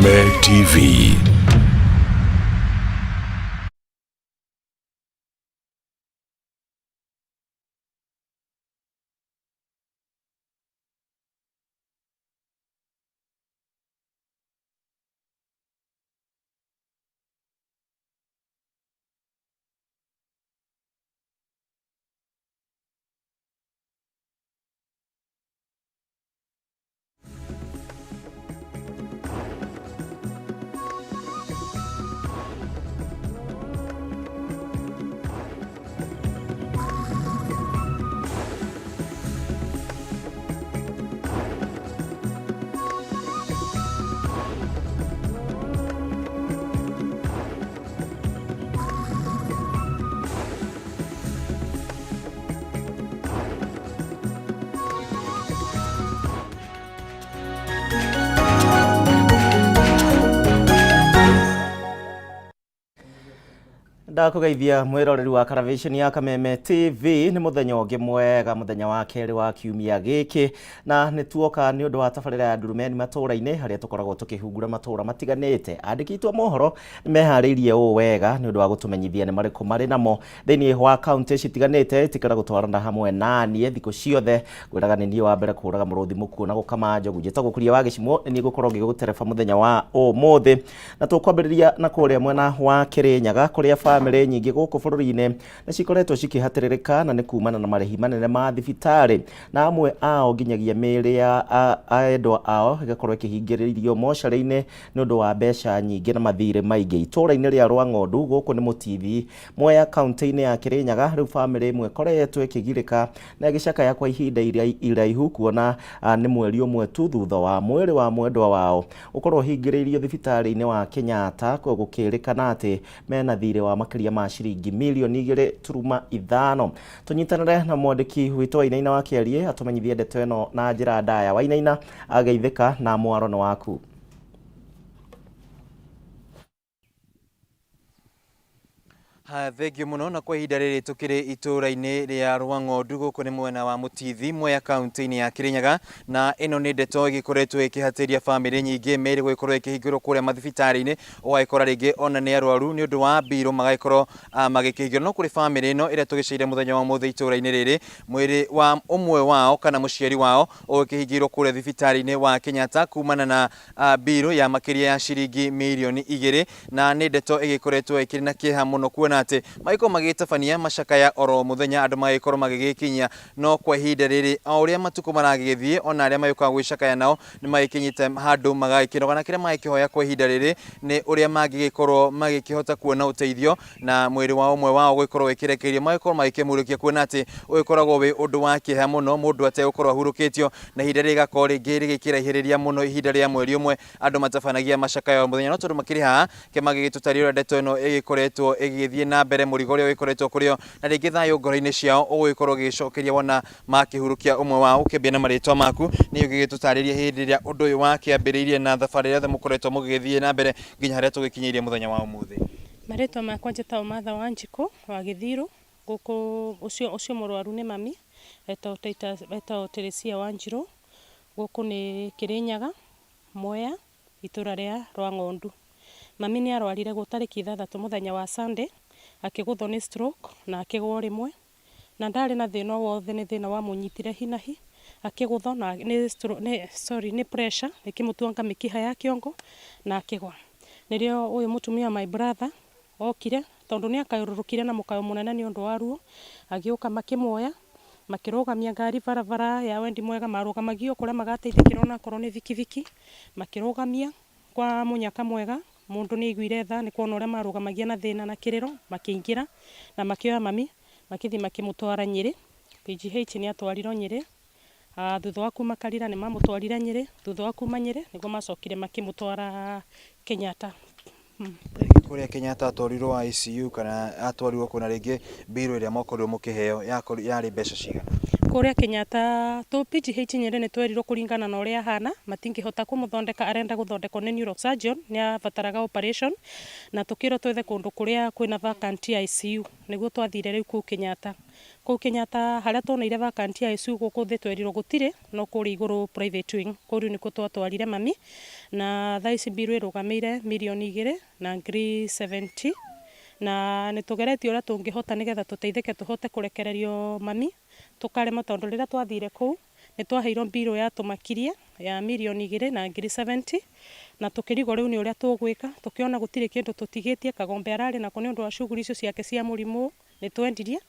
Kameme TV. Ndakugeithia mwiroreri wa Karavisheni ya Kameme TV. Nĩ mũthenya ũngĩ mwega, mũthenya wa kerĩ wa kiumia gĩkĩ, na nĩ tuoka nĩ ũndũ wa tabarĩra ya Ndurumeni matũũra-inĩ, harĩa tũkoragwo tũkĩhungura matũũra matiganĩte. Andĩki aitũ a mohoro nĩ meharĩirie ũũ wega nĩ ũndũ wa gũtũmenyithia nĩ marĩkũ marĩ namo thĩinĩ wa kaunti citiganĩte. Ĩtĩkĩra gũtwarana hamwe naniĩ thikũ ciothe. Ngwĩraga nĩ niĩ wa mbere kũraga mũrũthi mũkuũ na gũkama njogu. Njĩtagwo Kuria wa Gĩcimũ, nĩ niĩ ngũkorwo ngĩgũtereba mũthenya wa ũmũthĩ, na tũkwambĩrĩria na kũrĩa mwena wa Kĩrĩnyaga, kũrĩa bamĩrĩ nyingĩ gũkũ bũrũri-inĩ nĩ cikoretwo cikĩhatĩrĩrĩka, na nĩ kumana na marĩhi manene ma thibitarĩ, na amwe ao nginyagia mĩĩrĩ ya endwa ao ĩgakorwo ĩkĩhingĩrĩrio mocarĩ-inĩ nĩ ũndũ wa mbeca nyingĩ na mathirĩ maingĩ. Itũũra-inĩ rĩa Rwang'ondu, gũkũ nĩ Mũtithi, Mwea, kaunti-inĩ ya Kĩrĩnyaga, rĩu bamĩrĩ ĩmwe ĩkoretwo ĩkĩgirĩka na ĩgĩcakaya kwa ihinda iraihu, kuona nĩ mweri ũmwe tu thutha wa mwĩrĩ wa mwendwa wao ũkorwo ũhingĩrĩirio thibitarĩ-inĩ wa Kenyatta, gũkĩrĩkana atĩ mena thirĩ wa makĩria ma ciringi mirioni 2.5. Tũnyitanĩre na mwandĩki witũ Wainaina wa Kĩariĩ atũmenyithie ndeto ĩno na njĩra ndaya. Wainaina, ageithĩka na mwaro nĩ waku. Ha, thengio mũno. Na kwa ihinda rĩrĩ tũkĩrĩ itũũra-inĩ rĩa Rwang'ondu, gũkũ nĩ mwena wa Mũtithi, Mwea, kaunti-inĩ ya Kĩrĩnyaga, na ĩno nĩ ndeto ĩgĩkoretwo ĩkĩhatĩria bamĩrĩ nyingĩ mĩĩrĩ gũgĩkorwo ĩkĩhingĩrwo kũrĩa mathibitarĩ-inĩ, ũgagĩkora rĩngĩ ona nĩ arwaru nĩ ũndũ wa mbirũ magagĩkorwo magĩkĩhingĩrwo. No kũrĩ bamĩrĩ ĩno ĩrĩa tũgĩceire mũthenya wa ũmũthĩ itũũra-inĩ rĩrĩ, mwĩrĩ wa ũmwe wao kana mũciari wao ũgĩkĩhingĩirwo kũrĩa thibitarĩ-inĩ wa Kenyatta kumana na mbirũ ya makĩria ya ciringi mirioni 2, na nĩ ndeto ĩgĩkoretwo ĩkĩrĩ na kĩeha mũno kuona atĩ magĩkorwo magĩtabania macakaya oro mũthenya, andũ magĩkorwo magĩgĩkinyia. No kwa ihinda rĩrĩ, o ũrĩa matukũ maragĩgĩthiĩ, ona arĩa magĩũkaga gwĩcakaya nao nĩ magĩkinyĩte handũ magagĩkĩnoga, na kĩrĩa magĩkĩhoya kwa ihinda rĩrĩ nĩ ũrĩa mangĩgĩkorwo magĩkĩhota kuona ũteithio na mwĩrĩ wa ũmwe wao gũgĩkorwo ĩkĩrekereirio, magĩkorwo magĩkĩmurũkia, kuona atĩ ũgĩkoragwo wĩ ũndũ wa kĩeha mũno mũndũ ategũkorwo ahurũkĩtio, na ihinda rĩrĩ rĩgakorwo rĩngĩ rĩgĩkĩraihĩrĩria mũno, ihinda rĩa mweri ũmwe andũ matabanagia macakaya o mũthenya. No tondũ makĩrĩ haha ke magĩgĩtũtarĩria ũrĩa ndeto ĩno ĩgĩkoretwo ĩgĩgĩthiĩ na mbere, mũrigo ũrĩa ũgĩkoretwo kũrĩ o, na rĩngĩ thayũ ngoro-inĩ ciao ũgũgĩkorwo ũgĩgĩcokeria wona makĩhurũkia ũmwe wao. Ũkĩambia na marĩtwa maku, nĩ ũgĩgĩtũtarĩria hĩndĩ ĩrĩa ũndũ ũyũ wakĩambĩrĩirie na thabarĩ ĩrĩa yothe mũkoretwo mũgĩgĩthiĩ na mbere nginya harĩa tũgĩkinyĩirie mũthenya wa ũmũthĩ. Marĩtwa makwa njĩtagwo Martha Wanjikũ wa Gĩthiru. Gũkũ ũcio mũrwaru nĩ mami, etagwo Titus, etagwo Teresia Wanjirũ. Gũkũ nĩ Kĩrĩnyaga, Mwea, itũra rĩa Rwang'ondu. Mami nĩ arwarire tarĩki 6 mũthenya wa Sunday, akĩgũthwo nĩ stroke na akĩgwa o rĩmwe, na ndarĩ na thĩna o wothe, nĩ thĩna wamũnyitire hi na hi, akĩgũthwo na nĩ stroke, nĩ sorry, nĩ pressure ĩkĩmũtuanga mĩkiha ya kĩongo na akĩgwa. Nĩrĩo ũyũ mũtumia my brother okire, tondũ nĩ akayũrũrũkire na mũkayo mũnene nĩ ũndũ wa ruo, agĩũka makĩmuoya, makĩrũgamia ngari barabara ya Wendi Mwega, marũgamagio kũrĩa magateithĩkĩra onakorwo nĩ bikibiki, makĩrũgamia kwa mũnyaka mwega. Mũndũ nĩ aiguire tha nĩ kuona ũrĩa marũgamagia na thĩna na kĩrĩro, makĩingĩra na makĩoya mami, makĩthiĩ makĩmũtwara Nyĩrĩ PGH. Nĩ atwarirwo Nyĩrĩ. Thutha wa kuma Karira nĩ mamũtwarire Nyĩrĩ. Thutha wa kuma Nyĩrĩ nĩguo macokire makĩmũtwara Kenyatta. Kũrĩa Kenyatta atwarirwo ICU kana atwarirwo kũ, na rĩngĩ mbirũ ĩrĩa mwakorirwo mũkĩheo yarĩ mbeca cigana? Kũrĩa Kenyatta tũ PGH Nyĩrĩ nĩ twerirwo kũringana na ũrĩa ahana matingĩhota kũmũthondeka, arenda gũthondekwo nĩ neurosurgeon, nĩ abataraga operation, na tũkĩrwo twethe kũndũ kũrĩa kwĩna vacant ICU, nĩguo twathire rĩu kũu Kenyatta. Kũu Kenyatta harĩa tuoneire vacant ya ICU gũkũ thĩ twerirwo gũtirĩ, no kũrĩa igũrũ private wing, kũu rĩu nĩkuo twatwarire mami. Na thaa ici mbiru ĩrũgamĩire 2,070,000, na nĩ tũgeretie ũrĩa tũngĩhota nĩgetha tũteithĩke tũhote kũrekererio mami, tũkaremwo tondũ rĩrĩa twathire kũu nĩ twaheirwo mbirũ yatũmakirie ya 2,070,000, na tũkĩrigwo rĩu nĩ ũrĩa tũgwĩka. Tũkĩona gũtirĩ kĩndũ tũtigĩtie, kagombe ararĩ nako nĩ ũndũ wa shughuli icio ciake cia mũrimũ nĩ twendirie.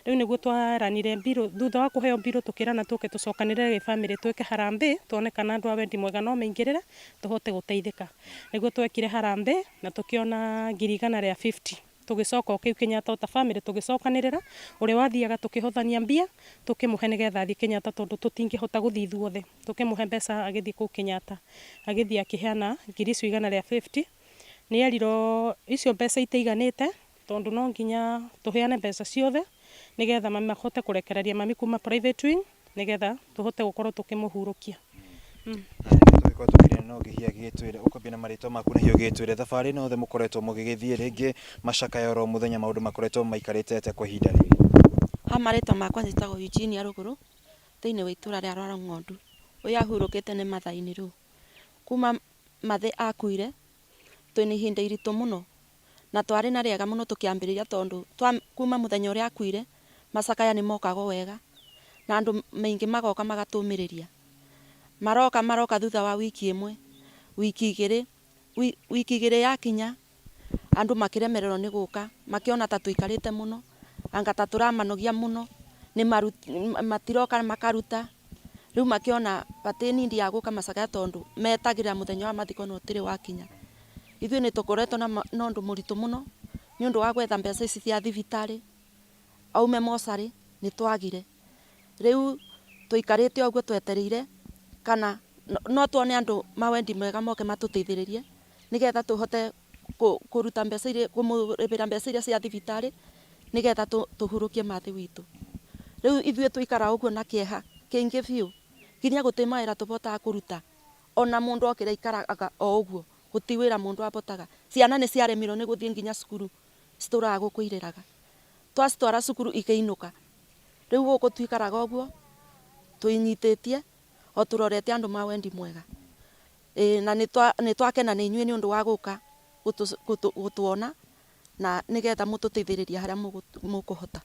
Rĩu nĩguo tweranire mbirũ, thutha wa kũheo mbirũ tũkĩrana tũke tũcokanĩrĩre gĩ family twĩke harambee, tuone kana andũ a wendi mwega no maingĩrĩre tũhote gũteithĩka. Nĩguo twekire harambee na tũkĩona 150,000, tũgĩcoka o kĩu Kenyatta o ta family tũgĩcokanĩrĩra, ũrĩa wathiaga tũkĩhothania mbia tũkĩmũhe nĩgetha athiĩ Kenyatta tondũ tũtingĩhota gũthiĩ ithuothe. Tũkĩmũhe mbeca agĩthiĩ kũu Kenyatta, agĩthiĩ akĩheana 150,000. Nĩ erirwo icio mbeca itiiganĩte tondũ no nginya tũheane mbeca ciothe nĩgetha mami mahote kũrekereria mami kuma private wing nĩgetha tũhote gũkorwo tũkĩmũhurũkia. Tũgĩkorwo tũkĩrĩa no ngĩhia gĩgĩtwĩre ũkwambia na marĩtwa maku na hihi ũgĩtwĩre thabarĩ ĩno othe mũkoretwo mũgĩgĩthiĩ rĩngĩ macakaya oro mũthenya, maũndũ makoretwo maikarĩte atĩa kwa ihinda rĩrĩ? Ha marĩtwa makwa njĩtagwo Eugenia Rũgũrũ thĩinĩ wa itũra rĩa Rwarang'ondu. Ũyũ ahurũkĩte nĩ Mathai-inĩ rĩu. Kuma Mathĩ akuire twĩna ihinda iritũ mũno, na twarĩ na rĩega mũno tũkĩambĩrĩria tondũ kuma mũthenya ũrĩa akuire macakaya nĩ mokaga wega na andũ maingĩ magoka magatũmĩrĩria. Maroka maroka thutha wa wiki ĩmwe, wiki igĩrĩ, wiki igĩrĩ yakinya andũ makĩremererwo nĩ gũka, makĩona ta tũikarĩte mũno, anga ta tũramanogia mũno, matiroka makaruta. Rĩu makĩona batĩ need ya gũka macakaya tondũ metagĩrĩra mũthenya wa mathiko na ũtirĩ wakinya. Ithuĩ nĩ tũkoretwo na ũndũ mũritũ mũno nĩ ũndũ wa gwetha mbeca ici cia thibitarĩ, aume mocarĩ nĩ twagire. Rĩu tũikarĩte ũguo twetereire kana no tuone andũ mawendi mega moke matũteithĩrĩrie nĩgetha tũhote kũruta mbeca iria, kũmũrĩhĩra mbeca iria cia thibitarĩ nĩgetha tũhurũkie Mathĩ witũ. Rĩu ithuĩ tũikaraga ũguo na kĩeha kĩingĩ biũ nginya gũtirĩ mawĩra tũbotaga kũruta, ona mũndũ okĩra aikaraga o ũguo, gũtirĩ wĩra mũndũ abotaga. Ciana nĩ ciaremirwo nĩ gũthiĩ nginya cukuru, citũraga gũkũ irĩraga. Twacitwara cukuru ikĩinũka. Rĩu gũkũ tũikaraga ũguo twĩnyitĩtie o tũrorete andũ ma wendi mwega. Ĩĩ na nĩ twakena nĩ inyuĩ nĩ ũndũ wa gũka gũtuona na nĩgetha mũtũteithĩrĩrie harĩa mũkũhota.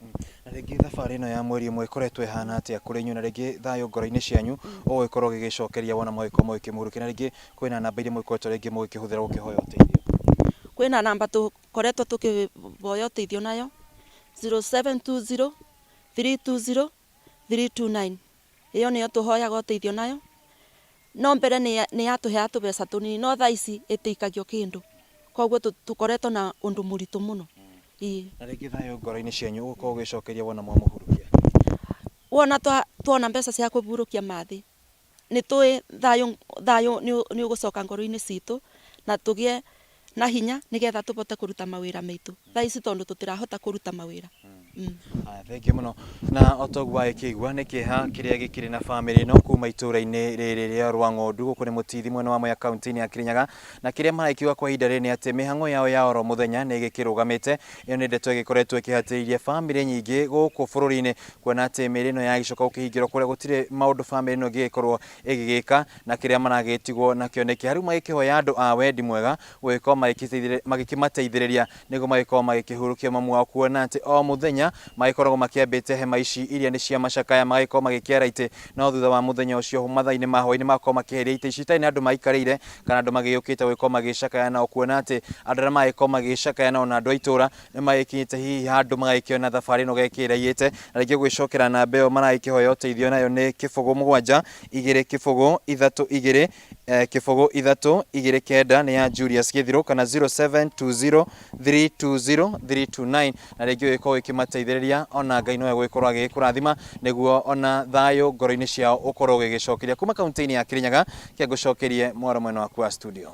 Na rĩngĩ thabarĩ ĩno ya mweri ũmwe ĩkoretwo ĩhana atĩa kũrĩ inyuĩ, na rĩngĩ thayũ ngoro-inĩ cianyu ũgũgĩkorwo ũgĩgĩcokeria wona mwagĩkorwo mũgĩkĩmũhurũkia, na rĩngĩ kwĩna namba iria mũgĩkoretwo rĩngĩ mũgĩkĩhũthĩra gũkĩhoya ũteithio? Kwĩna namba tũkoretwo tũkĩhoya ũteithio nayo 0720 320 329, ĩyo nĩyo tũhoyaga ũteithio nayo. No mbere nĩ yatũheaga tũbeca tũnini, no thaa ici ĩtĩikagio kĩndũ, koguo tũkoretwo na ũndũ mũritũ mũno. Ĩĩ. Na rĩngĩ thayũ ngoro-inĩ cianyu ũgũkorwo ũgĩcokeria wona mwamũhurũkia? Wona tuona mbeca cia kũhurũkia Mathĩ, nĩ tũĩ thayũ thayũ nĩ ũgũcoka ngoro-inĩ citũ na tũgĩe na hinya nĩgetha tũbote kũruta mawĩra maitũ. Thaa ici tondũ tũtirahota kũruta mawĩra. Haya, thengiũ mũno. Na o ta ũguo wagĩkĩigua nĩ kĩeha kĩrĩa gĩkĩrĩ na bamĩrĩ ĩno kuma itũũra-inĩ rĩrĩ rĩa Rwang'ondu gũkũ nĩ Mũtithi mwena wa Mwea kaunti-inĩ ya Kirinyaga, na kĩrĩa maragĩkiuga kwa ihinda rĩrĩ nĩ atĩ mĩhang'o yao ya oro mũthenya nĩ ĩgĩkĩrũgamĩte. Ĩyo nĩ ndeto ĩgĩkoretwo ĩkĩhatĩrĩirie bamĩrĩ nyingĩ gũkũ bũrũri-inĩ, kuona atĩ mĩĩrĩ ĩno yagĩcoka gũkĩhingĩrwo kũrĩa gũtirĩ maũndũ bamĩrĩ ĩno ĩngĩgĩkorwo ĩgĩgĩka, na kĩrĩa maragĩtigwo nakĩo nĩkĩ. Rĩu magĩkĩhoya andũ a wendi mwega gũgĩkorwo magĩkĩmateithĩrĩria nĩguo magĩkorwo magĩkĩhurũkia mamu wao, kuona atĩ o mũthenya magĩkoragwo makĩambĩte hema ici iria nĩ cia macakaya, magagĩkorwo magĩkĩara itĩ, no thutha wa mũthenya ũcio mathaa-inĩ ma hwaĩ-inĩ magakorwo makĩeheria itĩ ici itarĩ na andũ maikarĩire kana andũ magĩũkĩte gũgĩkorwo magĩcakaya nao, kuona atĩ andũ arĩa maragĩkorwo magĩcakaya nao na andũ a itũra nĩ magĩkinyĩte hihi handũ magagĩkĩona thabarĩ ĩno gekĩraiyĩte. Na rĩngĩ gwĩcokera namba ĩyo maragĩkĩhoya ũteithio nayo nĩ 0 7 2 0 3 2 0 3 2 9, nĩ ya Julius Gĩthirũ, kana 0720 320 329, na rĩngĩ ũgĩkorwo ũgĩkĩmateithĩrĩria ona Ngai no egũgĩkorwo agĩgĩkũrathima nĩguo ona thayũ ngoro-inĩ ciao ũkorwo ũgĩgĩcokeria. Kuma kaunti-inĩ ya Kirinyaga, kĩangũcokerie mwaro mwena waku wa studio.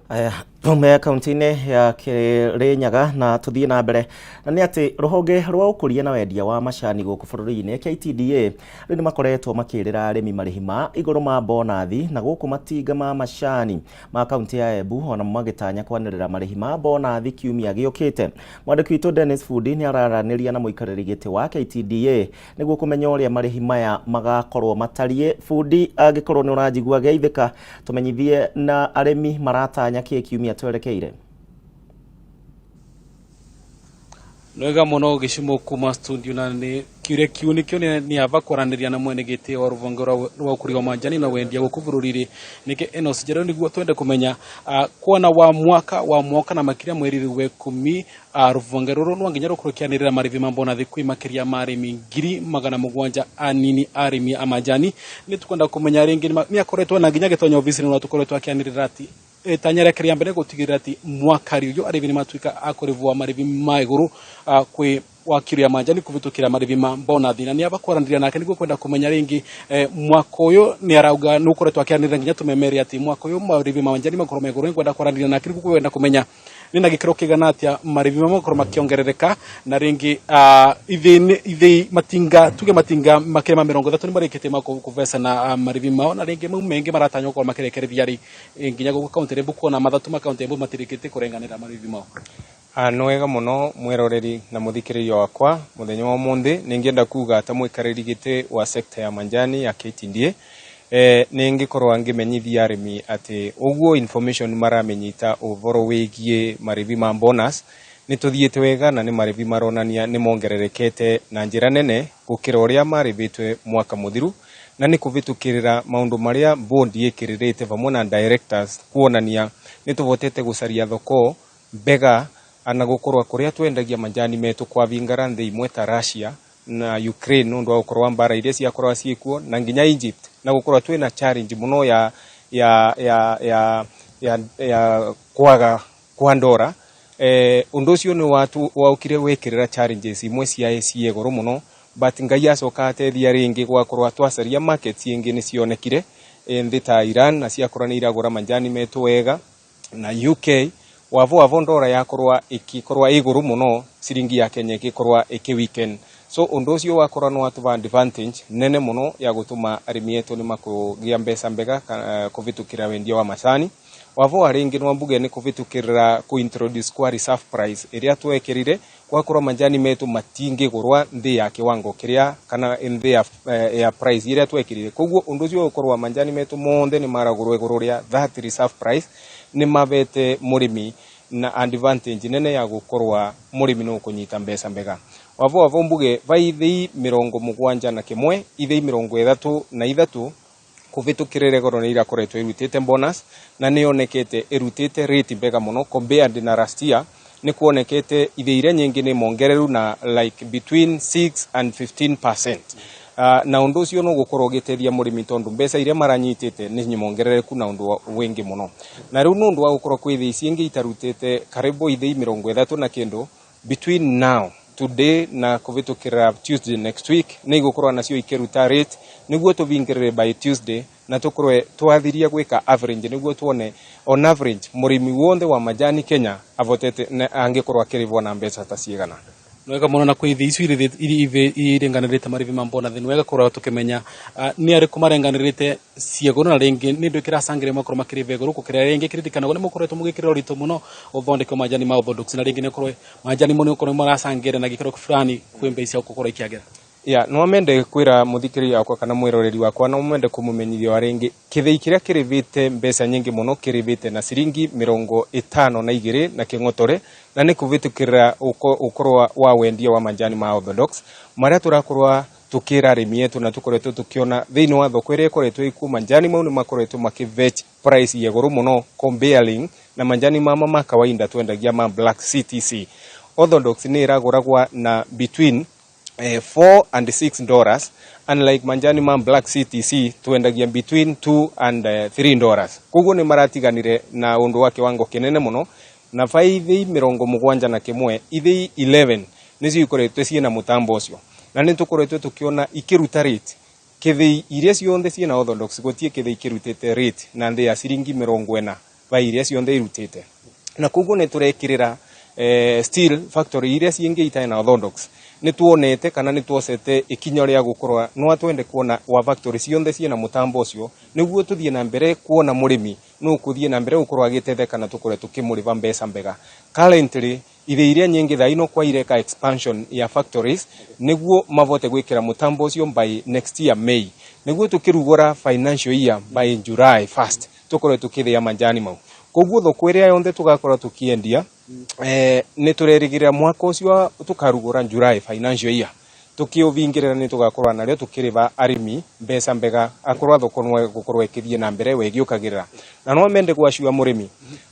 Aya. Tume kaunti-inĩ ya Kirinyaga na tuthiĩ na mbere na nĩ atĩ rũhonge rwa ũkũria na wendia wa macani gũkũ bũrũri-inĩ KTDA rĩu nĩ makoretwo makĩrĩra arĩmi marĩhi ma igũrũ ma bonathi, na gũkũ matinga ma macani ma kaunti ya Embu onamo magĩtanya kwanĩrĩra marĩhi ma bonathi kiumia gĩũkĩte. Mwandĩki witũ Dennis Fundi nĩ araranĩria na mũikarĩri gĩtĩ wa KTDA nĩguo kũmenya ũrĩa marĩhi maya magakorwo matariĩ. Fundi, angĩkorwo nĩ ũranjigua geithĩka, tũmenyithie na arĩmi maratanya kĩ kiumia twerekeire. Nwega muno gĩcimo kuma studio, na nĩ kiuria kiu nikio nĩ ava kwaranĩria na mwene gĩtĩ wa rũhonge rwa ũkũria wa manjani na wendia gũkũ bũrũri-inĩ nĩkĩ Enos Njeru, nĩguo twende kũmenya kuona wa mwaka na makĩria mweri rĩu wa 10, rũhonge rũrũ no nginya rũkorwo rũkĩanĩrĩra marĩhi ma bonathi kwĩ makĩria ma arĩmi 700,000 anini arĩmi a manjani. Nĩ tũkwenda kũmenya rĩngĩ nĩ akoretwo na nginya gĩtonya obici-inĩ no tũkoretwo akĩanĩrĩra atĩ itanya rĩake rĩa mbere gũtigĩrĩra atĩ mwaka ũyũ arĩmi nĩ matuĩka a kũrĩhwo marĩhi ma igũrũ kwĩ wa kiro ya manjani kũhĩtũkĩra marĩhi ma bonathi, na nĩ aba kwaranĩria nake nĩguo kwenda kũmenya rĩngĩ mwaka ũyũ nĩ arauga nĩ ũkoretwo akĩanĩrĩra nginya tũmemere atĩ mwaka ũyũ marĩhi ma manjani makorwo me igũrũ. Nĩngwenda kwaranĩria nake nĩguo kwenda kũmenya nĩ na gĩkĩro kĩigana atĩa marĩhi maya makorwo makĩongerereka, na rĩngĩ ithĩi matinga tuge matinga makĩria ma 30 nĩ marĩkĩtie ma kũvecana marĩhi mao, na rĩngĩ mau mengĩ maratanywo gũkorwo makĩrekereria rĩ nginya gũkũ kaunti Embu, kuona mathatu ma kaunti Embu matirĩkĩtie kũrenganĩra marĩhi mao. Nĩ wega mũno mwĩroreri na mũthikĩrĩria wakwa. Mũthenya wa ũmũthĩ nĩngĩenda kuga ta mũikarĩri gĩtĩ wa sector ya manjani ya KTDA, nĩ ngĩkorwo ngĩmenyithia arĩmi atĩ ũguo information maramenyita ũhoro wĩgiĩ marĩhi ma bonus nĩ tũthiĩte wega, na nĩ marĩhi maronania nĩ mongererekete na njĩra nene gũkĩra ũrĩa marĩhĩtwe mwaka mũthiru, na nĩ kũhĩtũkĩrĩra maũndũ marĩa board ĩkĩrĩrĩte vamwe na directors kuonania nĩ tũhotete gũcaria thoko mbega, ana gũkorwo kũrĩa twendagia manjani metũ kwavingara nthĩ imwe ta Russia na Ukraine nĩ ũndũ wa gũkorwo mbara iria ciakorwo ciĩkuo, na nginya Egypt, na gũkorwo twĩna challenge mũno ya kwaga kwa ndora. Ũndũ ũcio nĩ waukire wekĩrĩra challenges imwe cia ciĩ goro mũno, but Ngai acoka ateithia rĩngĩ gwakorwo twacaria markets ingĩ nĩ cionekire nthĩ ta Iran, na ciakorwo nĩ iragũra manjani metũ wega, na UK. Wavo ndora yakorwa ikikorwa iguru muno, ciringi ya Kenya ikikorwa iki weaken, so undu ucio wakorwa no watuva advantage nene muno ya gutuma arimi etu ni makugia mbeca mbega kuvitukira wendia wa macani. Wavo ringi no mbuge ni kuvitukira ku introduce kwa reserve price iria twekirire, gwakorwo manjani metu matingigurwa nthi ya kiwango kiria kana nthi ya price iria twekirire. Koguo undu ucio gukorwa manjani metu monthe ni maragurwo iguru ria that reserve price ni mabete murimi na advantage nene ya gukorwa murimi no kunyita mbeca mbega. Wavo mbuge vai ithei 71, ithei 33 kuvitukirire goro nĩ irakoretwo irutĩte bonus, na nĩ yonekete ĩrutĩte rate mbega mũno compared na last year. Nĩ kuonekete ithei iria nyingĩ nĩ mongereru na like between 6 and 15%, na undu ucio no gukorwo ugiteithia murimi tondu mbeca iria maranyitite ni nyongerereku na undu wingi muno. Na riu nundu wa gukorwo kwi ithei ici ingi itarutite karibu ithei 30 na kindu, between now today na kuvitukira Tuesday next week nĩ igũkorwo nacio ikiruta rate nĩguo tũvingĩrĩre by Tuesday na tũkorwe twathiria gwĩka average nĩguo tuone on average mũrĩmi wothe wa majani Kenya avotete angĩkorwo akĩrĩvwo na mbeca ta cigana. Nwega muno, na kwĩ ithei icio irenganĩrĩte marĩhi ma bonathi, nĩ wega kũrora tũkĩmenya nĩ arĩkũ marenganĩrĩte ciegũrũ, na rĩngĩ nĩ ndũ kĩracangĩra makorwo makĩrĩva igũrũ gũkĩra rĩngĩ kĩririkanagwo nĩ mũkoretwo mũgĩkĩrĩra ũritũ mũno ũthondeki wa majani ma orthodox, na rĩngĩ nĩ ũkorwo majani mo nĩ ũkorwo maracangĩra na gĩkĩro fulani kwĩ mbei cia gũkorwo ikĩagĩra. Ya no mende kwira muthikiriria wakwa kana mwiroreri wakwa, no mende kumumenyithia wa ringi kithei kiria kirivite mbeca nyingi muno kirivite na ciringi 52 na king'otore, na ni kuvitukirira ukorwa wa wendia wa majani ma orthodox maria turakorwa tukira arimi etu, na tukoretwo tukiona thiini wa thoko iria ikoretwo ikuo manjani mau ni makoretwo makivech price ya iguru muno comparing na manjani mama ma kawaida twendagia ma black CTC. Orthodox ni iraguragwa na between $4 and $6, unlike manjani ma black CTC twendagia between $2 and $3. Koguo ni maratiganire na undu wa kiwango kinene muno, na vai ithei 71, ithei 11 nicio ikoretwo ciina mutambo ucio, na ni tukoretwo tukiona ikiruta rate. Kithei iria cionthe ciina orthodox gutie kithei kirutite rate na nthi ya ciringi 40, vai iria cionthe irutite. Na koguo nĩ tũrekĩrĩra still factory iria ciingĩ itarĩ na orthodox. Nĩ tuonete kana nĩ twocete ikinya rĩa gũkorwo no twende kuona wa factory ciothe ciĩna mũtambo ũcio, nĩguo tũthiĩ na mbere kuona mũrĩmi no kũthiĩ na mbere gũkorwo agĩtetheka na tũkorwo tũkĩmũrĩba mbeca mbega. Currently ithĩ iria nyingĩ thaa ino kwa ireka expansion ya factories nĩguo mavote gwĩkĩra mũtambo ũcio by next year May, nĩguo tũkĩrugũra financial year by July 1st tũkorwo tũkĩthĩa manjani mau. Koguo thoko ĩrĩa yonthe tũgakorwo tũkĩendia, nĩ tũrerĩgĩrĩra mwaka ũcio tũkarugũra July financial year tukiuvingirira ni tugakorwa nario tukiriva arimi mbeca mbega, akorwa thoko no gukorwo ikithie na mbere wegiukagirira. Na no mende gwacua murimi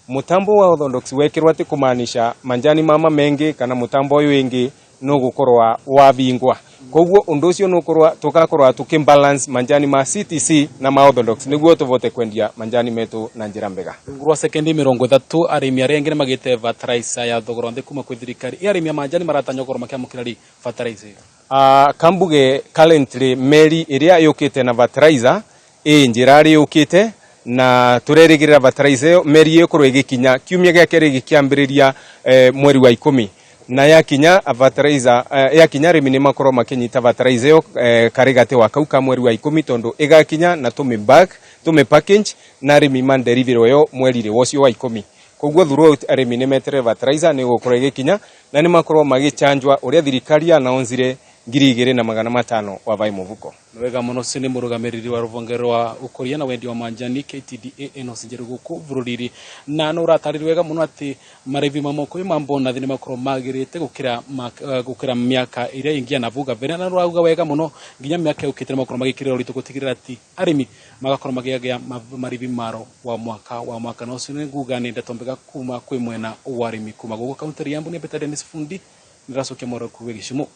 mutambo wa orthodox wekirwa ati kumaanisha manjani mama mengi kana mutambo uyu wingi no gukorwa wavingwa. Koguo undu ucio nukorwa tugakorwa tukibalance manjani ma CTC na ma orthodox niguo tuvote kwendia manjani metu na njira mbega. Rungu rwa sekendi 30, arimi aria angi nĩmagĩte fertilizer ya thogora wa thĩ kuma kwĩ thirikari. Ĩ arĩmi a manjani maratanywo gũkorwo makĩamũkĩra rĩ fertilizer ĩyo? Kambuge currently meri iria yukite na fertilizer ĩ njĩra yukite na turerĩgĩrĩra fertilizer ĩyo meri ĩkorwo ĩgĩkinya kiumia gĩa kerĩ gĩkĩambĩrĩria, mweri wa 10. Na yakinya fertilizer, yakinya arĩmi nĩ makorwo makĩnyita fertilizer ĩyo, karĩ gatĩ wa kau ka mweri wa 10, tondũ ĩgakinya na tũmĩ bag tũmĩ package na arĩmi mandeliverwo yo mweri-inĩ ũcio wa 10. Koguo throughout arĩmi nĩ meterere fertilizer nĩ gũkorwo ĩgĩkinya na nĩ makorwo magĩchanjwa ũrĩa thirikari announce 2500 wa vai mũbuko. Nĩ wega mũno. Ũcio nĩ mũrũgamĩrĩri wa rũhonge rwa ũkũria na wendia wa manjani KTDA Enos Njeru gũkũ bũrũri-inĩ, na nĩ ũratarĩria wega mũno atĩ marĩhi ma moko ma bonathi nĩ makorwo magĩrĩte gũkĩra mĩaka ĩrĩa ĩngĩ ya nabau kabere, na nĩ ũrauga wega mũno nginya mĩaka yũkĩte nĩ makorwo magĩkĩrĩra ũritũ gũtigĩrĩra atĩ arĩmi magakorwo makĩgĩa marĩhi maro wa mwaka wa mwaka. Na ũcio nĩ nguga nĩ ndeto mbega kuma kwĩ mwena wa arĩmi. Kuma gũkũ kaunti ya Embu, nĩ Peter Dennis Fundi, nĩracokia mwaro kwĩ Gĩcumo.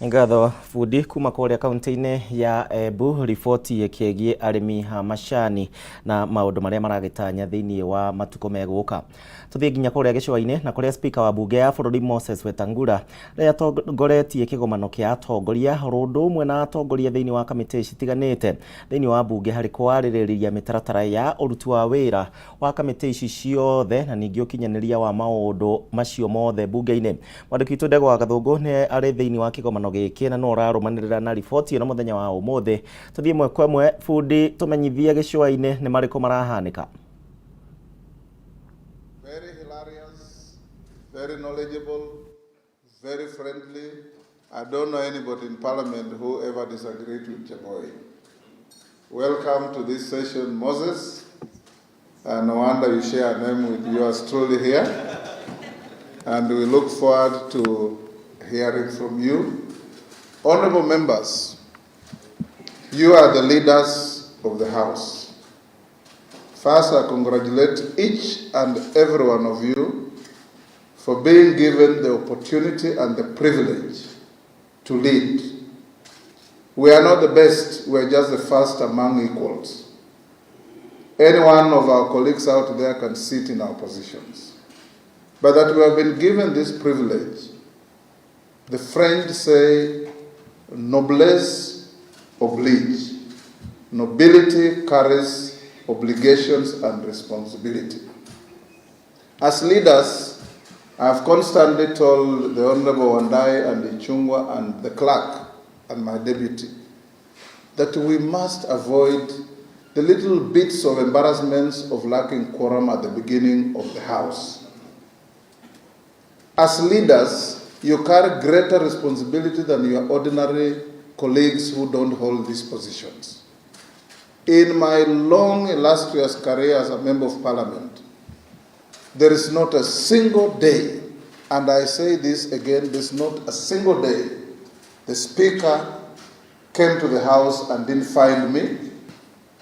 Ngatho bundi kuma kũrĩa kaunti-inĩ ya Embu, riboti ĩkĩgiĩ arĩmi a macani na maũndũ marĩa maragĩtanya thĩinĩ wa matukũ megũka. Tũthiĩ nginya kũrĩa gĩcũa-inĩ na kũrĩa speaker wa bunge ya bũrũri Moses Wetangula rĩrĩa atongoretie kĩgomano kĩa atongoria oro ũndũ ũmwe na atongoria thĩinĩ wa kamĩtĩ citiganĩte thĩinĩ wa bunge harĩ kwarĩrĩria mĩtaratara ya ũruti wa wĩra wa kamĩtĩ ici ciothe na ningĩ ũkinyanĩria wa maũndũ macio mothe bunge-inĩ. Mwandĩki witũ Ndegwa wa Gathũngũ nĩ arĩ thĩinĩ wa kĩgomano gĩkĩ na no ũrarũmanĩrĩra na riboti ĩno mũthenya wa ũmũthĩ. Tũthiĩ ĩmwe kwa ĩmwe, bundi, tũmenyithie gĩcũa-inĩ nĩ marĩkũ marahanĩka. Very hilarious, very knowledgeable, very friendly. I don't know anybody in Parliament who ever disagreed with Cheboi. Welcome to this session, Moses. No wonder you share a name with yours truly here. And we look forward to hearing from you. Honorable members, you are the leaders of the House. First, I congratulate each and every one of you for being given the opportunity and the privilege to lead. We are not the best, we are just the first among equals. Any one of our colleagues out there can sit in our positions. But that we have been given this privilege, the French say, noblesse oblige. Nobility carries obligations and responsibility. As leaders, I have constantly told the Honorable Wandayi and Ichung'wah and the clerk and my deputy that we must avoid the little bits of embarrassments of lacking quorum at the beginning of the House. As leaders, you carry greater responsibility than your ordinary colleagues who don't hold these positions. In my long, illustrious career as a member of Parliament, there is not a single day, and I say this again, there's not a single day the Speaker came to the House and didn't find me.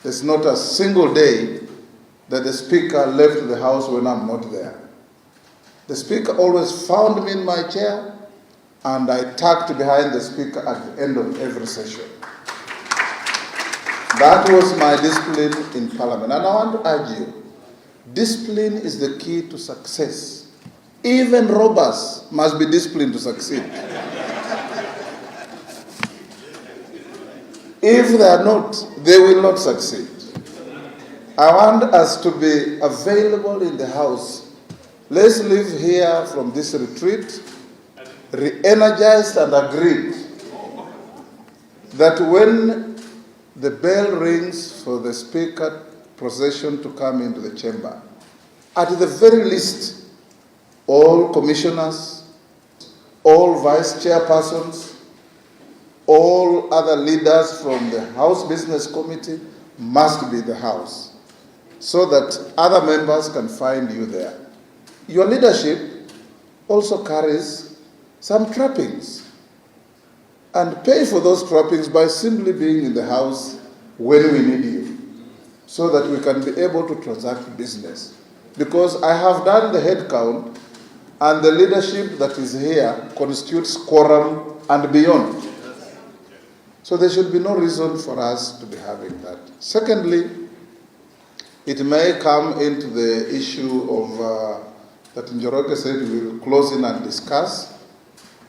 There's not a single day that the Speaker left the House when I'm not there. The Speaker always found me in my chair, and I tucked behind the Speaker at the end of every session. That was my discipline in Parliament. And I want to urge you, discipline is the key to success. Even robbers must be disciplined to succeed. If they are not, they will not succeed. I want us to be available in the house. Let's leave here from this retreat re energized and agreed that when the bell rings for the speaker procession to come into the chamber, at the very least, all commissioners, all vice chairpersons, all other leaders from the House Business Committee must be the House so that other members can find you there. Your leadership also carries some trappings and pay for those trappings by simply being in the house when we need you so that we can be able to transact business. Because I have done the head count and the leadership that is here constitutes quorum and beyond. So there should be no reason for us to be having that. Secondly, it may come into the issue of that Njoroge said we will close in and discuss,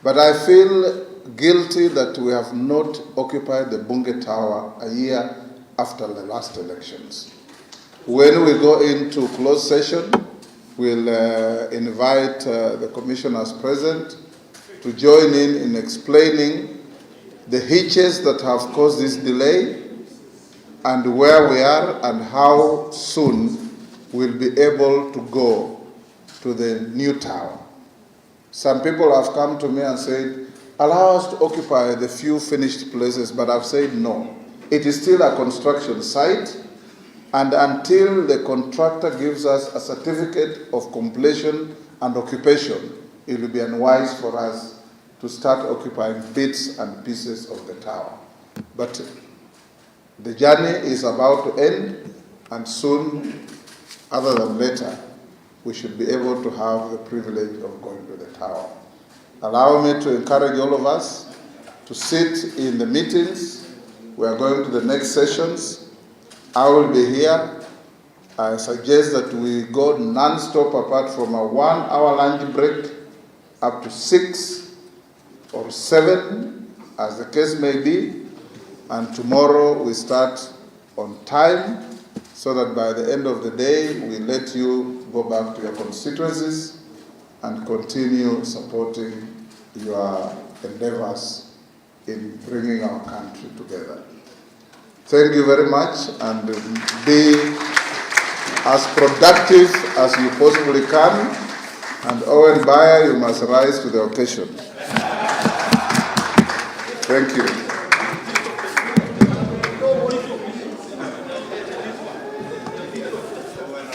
but I feel guilty that we have not occupied the Bunge Tower a year after the last elections. When we go into closed session, we'll invite the commissioners present to join in explaining the hitches that have caused this delay and where we are and how soon we'll be able to go to the new tower. Some people have come to me and said, allow us to occupy the few finished places, but I've said no. It is still a construction site, and until the contractor gives us a certificate of completion and occupation, it will be unwise for us to start occupying bits and pieces of the tower. But the journey is about to end, and soon, other than later, we should be able to have the privilege of going to the tower. Allow me to encourage all of us to sit in the meetings. We are going to the next sessions. I will be here. I suggest that we go non-stop apart from a 1 hour lunch break up to 6 or 7, as the case may be. And tomorrow we start on time so that by the end of the day we let you go back to your constituencies and continue supporting your endeavors in bringing our country together. Thank you very much and be as productive as you possibly can. And Owen Baya, you must rise to the occasion. Thank you.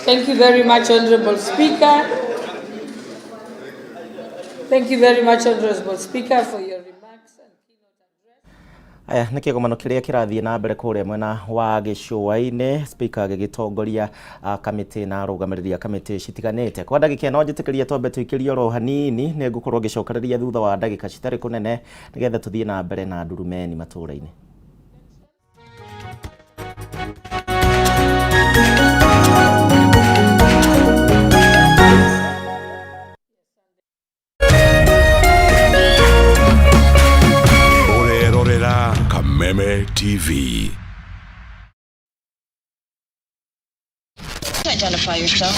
Thank you very much, Honorable Speaker. Thank you very much, Honorable Speaker, for your remarks and keynote address. Aya nĩ kĩgomano kĩrĩa kĩrathiĩ na mbere kũrĩa mwena wa gĩcũa-inĩ, speaker agĩgĩtongoria kamĩtĩ na arũgamĩrĩri a kamĩtĩ citiganĩte. Kwa ndagĩka ĩno njĩtĩkĩria twambe tũikĩrie oro hanini, nĩ ngũkorwo ngĩcokereria thutha wa ndagĩka citarĩ kũnene nĩgetha tũthiĩ na mbere na ndurumeni matũũra-inĩ. Ũrerorera Kameme TV. Identify yourself.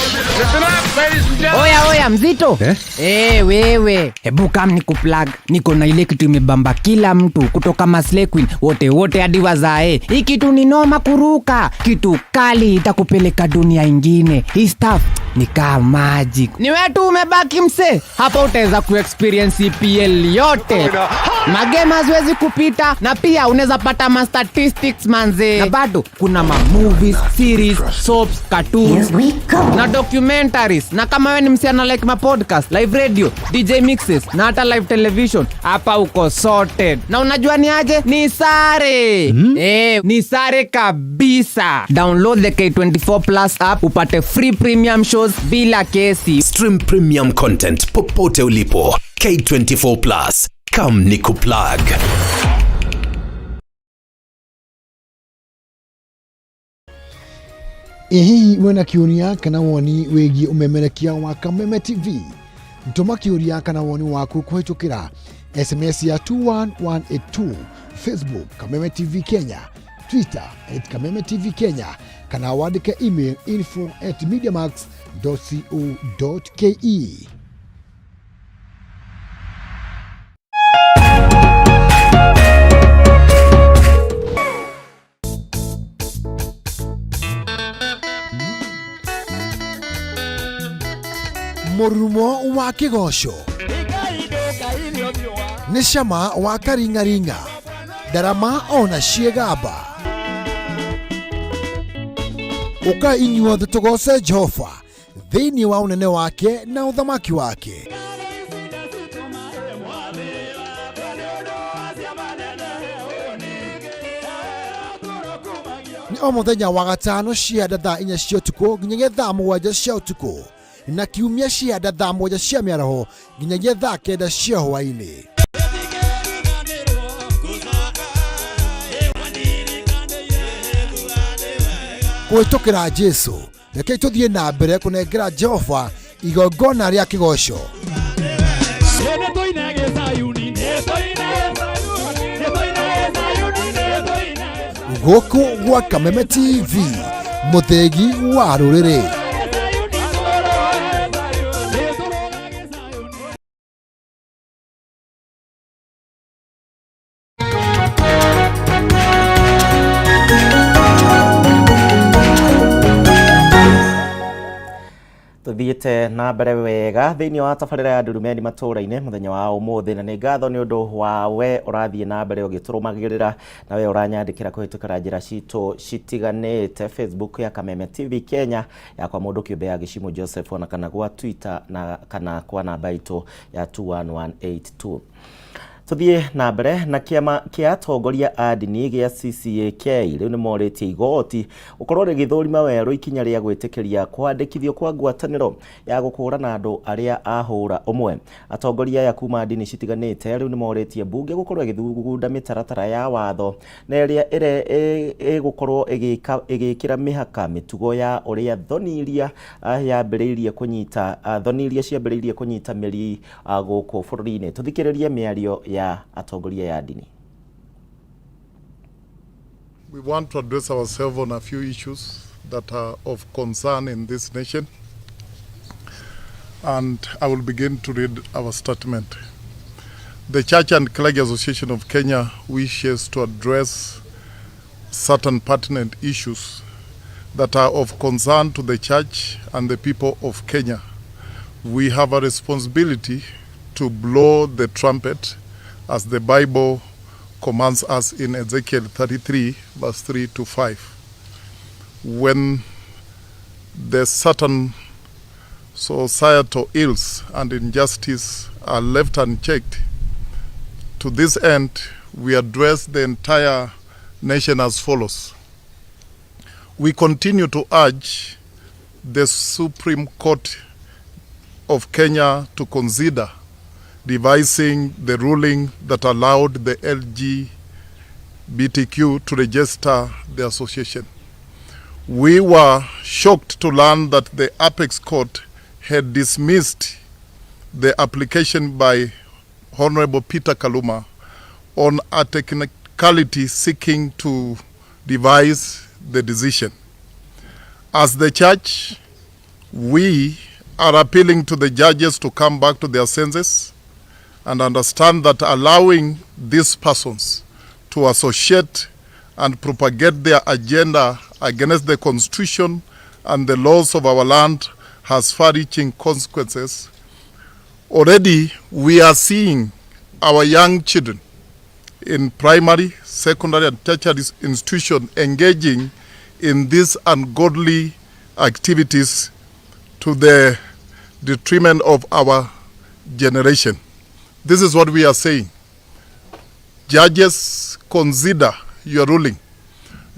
Oya oya, mzito eh? Hey, wewe, hebu kam ni kuplug. Niko na ile kitu imebamba kila mtu kutoka maslay queen wote wote hadi wazae. Hii kitu ni noma kuruka, kitu kali itakupeleka dunia ingine. Hii stuff ni kaa magic. Ni wewe tu umebaki mse hapa, utaweza kuexperience EPL yote, magame haziwezi kupita, na pia unaweza pata ma statistics manze, na bado kuna ma movies, series, soaps, cartoons na documentaries. Na kama wewe ni msichana like ma podcast, live radio, DJ mixes na hata live television, hapa uko sorted. Na unajua ni aje? Ni sare? Eh, ni sare kabisa. Download the K24 Plus app upate free premium shows bila kesi. Stream premium content popote ulipo. K24 Plus. Come nikuplug. Ĩ hihi wĩna kĩũria kana woni wĩgiĩ ũmemerekia wa Kameme TV? Tũma kĩũria kana woni waku kũhĩtũkĩra SMS ya 21182, Facebook Kameme TV Kenya. Twitter at Kameme TV Kenya kana wandĩke email info at mediamax co ke. Mũrurumo wa kĩgoco nĩ cama wa karing'aring'a ndarama ona ciĩgamba ũka inyuothe tũgoce Jehova thĩinĩ wa ũnene wake na ũthamaki wake. Nĩ o mũthenya wa gatano cia thaa inya cia ũtukũ nginyagia thaa mũgwanja cia ũtukũ na kiumia cia thaa mũgwanja cia mĩaraho nginyagia thaa kenda cia hwaĩ-inĩ. Kũhĩtũkĩra Jesu, rekei tũthiĩ na mbere kũnengera Jehova igongona rĩa kĩgoco. Gũkũ gwa Kameme TV, mũthĩgi wa rũrĩrĩ. Tuthiĩte na mbere wega thĩinĩ wa tabarĩra ya Ndurumeni matũũra-inĩ mũthenya wa ũmũthĩ, na nĩ ngatho nĩ ũndũ wa we ũrathiĩ na mbere ũgĩtũrũmagĩrĩra na we ũranyandĩkĩra kũhĩtũkĩra njĩra citũ citiganĩte, Facebook ya Kameme TV Kenya, yakwa mũndũ kĩũmbe ya Gĩcimũ Joseph, ona kana gwa Twitter na kana kwa namba itũ ya 21182. Tuthiĩ na mbere na kĩama kĩa atongoria a ndini gĩa CCAK rĩu nĩ morĩtie igoti gũkorwo rĩgĩthũrima werũ ikinya rĩa gwĩtĩkĩria kwandĩkithio kwa ngwatanĩro ya gũkũũrana andũ arĩa a hũra ũmwe. Atongoria aya kuma ndini citiganĩte rĩu nĩ morĩtie mbunge gũkorwo ĩgĩthugunda mĩtaratara ya watho na ĩrĩa ĩgũkorwo ĩgĩkĩra mĩhaka mĩtugo ya ũrĩa thoni iria yambĩrĩirie kũnyita thoni iria ciambĩrĩirie kũnyita mĩri gũkũ bũrũri-inĩ. Tũthikĩrĩrie mĩario ya atongoria ya ndini. We want to address ourselves on a few issues that are of concern in this nation. And I will begin to read our statement. The Church and Clergy Association of Kenya wishes to address certain pertinent issues that are of concern to the church and the people of Kenya. We have a responsibility to blow the trumpet as the Bible commands us in Ezekiel 33, verse 3 to 5. When the certain societal ills and injustice are left unchecked, to this end, we address the entire nation as follows. We continue to urge the Supreme Court of Kenya to consider revising the ruling that allowed the LGBTQ to register the association. We were shocked to learn that the Apex Court had dismissed the application by Honorable Peter Kaluma on a technicality seeking to revise the decision. As the church, we are appealing to the judges to come back to their senses and understand that allowing these persons to associate and propagate their agenda against the constitution and the laws of our land has far-reaching consequences. Already we are seeing our young children in primary, secondary and tertiary institutions engaging in these ungodly activities to the detriment of our generation. This is what we are saying. Judges, consider your ruling,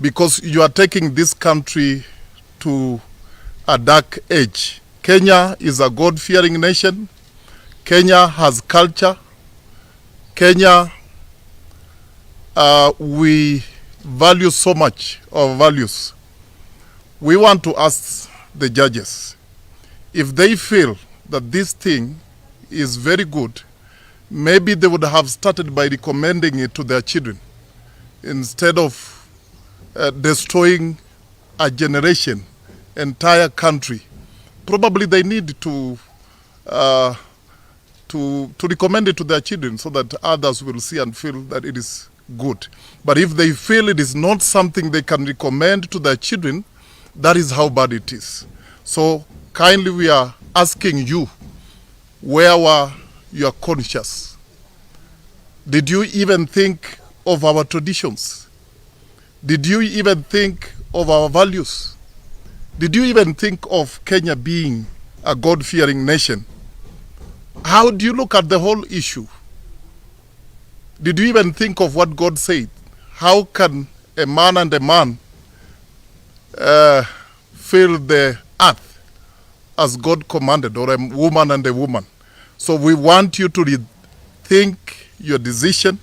because you are taking this country to a dark age. Kenya is a God-fearing nation. Kenya has culture. Kenya, we value so much our values. We want to ask the judges, if they feel that this thing is very good, maybe they would have started by recommending it to their children instead of destroying a generation, entire country. Probably they need to to recommend it to their children so that others will see and feel that it is good. But if they feel it is not something they can recommend to their children, that is how bad it is. So kindly we are asking you, where were your conscience? Did you even think of our traditions? Did you even think of our values? Did you even think of Kenya being a God-fearing nation? How do you look at the whole issue? Did you even think of what God said? How can a man and a man fill the earth as God commanded, or a woman and a woman? So we want you to rethink your decision.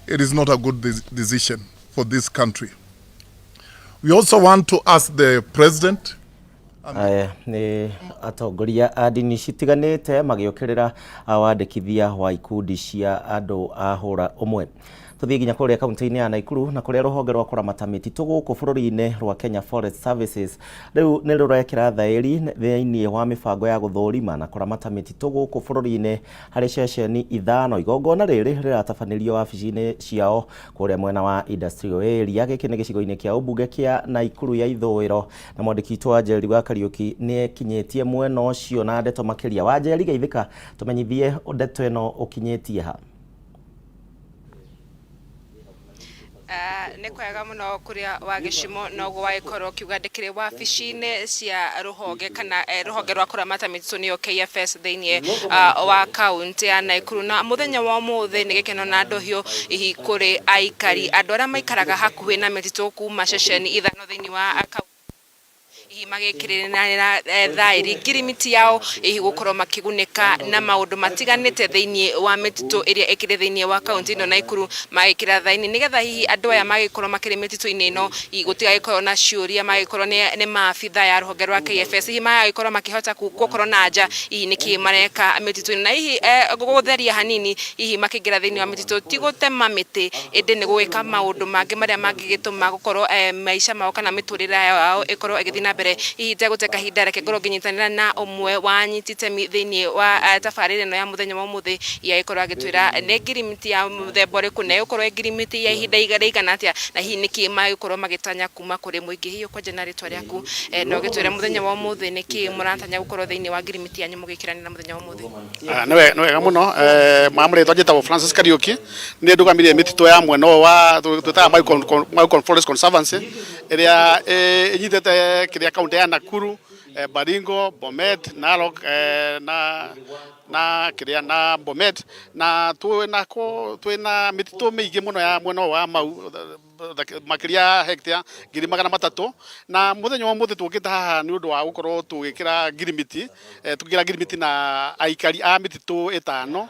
It is not a good decision for this country. We also want to ask the president. Aya nĩ atongoria a ndini citiganĩte magĩũkĩrĩra wandĩkithia wa ikundi cia andũ a hũra ũmwe. Tũthiĩ nginya kũrĩa kaunti-inĩ ya Nakuru na kũrĩa rũhonge rwa kũramata mĩtitũ gũkũ bũrũri-inĩ rwa Kenya Forest Services rĩu nĩ rũrekĩra thaĩri thĩinĩ wa mĩbango ya gũthũrima na kũramata mĩtitũ gũkũ bũrũri-inĩ harĩ ceceni ithano. Igongona rĩrĩ rĩratabanĩrio wabici-inĩ ciao kũrĩa mwena wa Industrial Area. Gĩkĩ nĩ gĩcigo-inĩ kĩa ũmbunge kĩa Nakuru ya ithũĩro, na mwandĩki witũ Wanjeri wa Kariũki nĩ ekinyĩtie mwena ũcio na ndeto makĩria. Wanjeri, geithĩka, tũmenyithie ndeto ĩno ũkinyĩtie ha. Nĩ kwega mũno kũrĩa wa gĩcimo noguo wagĩkorwo ũkiuga ndĩkĩrĩ wabici-inĩ cia rũhonge kana rũhonge rwa kũramata mĩtitũ nĩyo KFS thĩinĩ wa kaunti ya Nakuru. Na mũthenya wa ũmũthĩ nĩ gĩkeno na ndũhiũ hihi kũrĩ aikari andũ arĩa maikaraga hakuhĩ na mĩtitũ kuma ceceni ithano thĩinĩ wa kaunti, hihi magĩkĩrĩra thaĩri ngirimiti yao hihi gũkorwo makĩgunĩka na maũndũ matiganĩte thĩinĩ wa mĩtitũ ĩrĩa ĩkĩrĩ thĩinĩ wa kaunti ĩno Nakuru, magĩkĩra thaĩni nĩgetha hihi andũ aya magĩkorwo makĩrĩ mĩtitũ-inĩ ĩno gũtigagĩkorwo na ciũria, magĩkorwo nĩ maabitha ya rũhonge rwa KFS hihi magagĩkorwo makĩhota gũkorwo na nja hihi nĩkĩ mareka mĩtitũ-inĩ, na hihi gũtheria hanini hihi makĩingĩra thĩinĩ wa mĩtitũ ti gũtema mĩtĩ ĩndĩ nĩ gwĩka maũndũ mangĩ marĩa mangĩgĩtũma gũkorwo maica mao kana mĩtũrĩre yao ĩkorwo ĩgĩthiĩ na mbere. Hihi itegũte kahinda, reke ngorwo ngĩnyitanĩra na ũmwe wa anyiti itemi thĩinĩ wa tabarĩra ĩno ya mũthenya wa ũmũthĩ, agĩkorwo agĩtwĩra nĩ ngirimiti ya mũthemba ũrĩkũ na ĩgũkorwo ĩ ngirimiti ya ihinda rĩigana atĩa, na hihi nĩkĩ magĩkorwo magĩtanya kuma kũrĩ mũingĩ. Hihi ũkwanja na rĩtwa rĩaku na ũgĩtwĩre mũthenya wa ũmũthĩ nĩkĩ mũratanya gũkorwo thĩinĩ wa ngirimiti yanyu mũgĩkĩranĩra mũthenya wa ũmũthĩ. Nĩ wega mũno. Mamũrĩtwa njĩtagwo Francis Kariũki, nĩ ndũgamĩrĩire mĩtitũ ya mwena ũyũ wa twĩtaga Mau Forest Conservancy ĩrĩa ĩnyitĩte kĩrĩa kaunti ya Nakuru, Baringo, Bomet, Narok na kĩrĩa na Bomet, na twĩna mĩtitũ mĩingĩ mũno ya mwena ũyũ wa Mau, makĩria hectare 300,000. Na mũthenya wa ũmũthĩ tũkĩte haha nĩ ũndũ wa gũkorwo tũgĩkĩra ngirimiti, tũgĩkĩra ngirimiti na aikari a mĩtitũ ĩtano.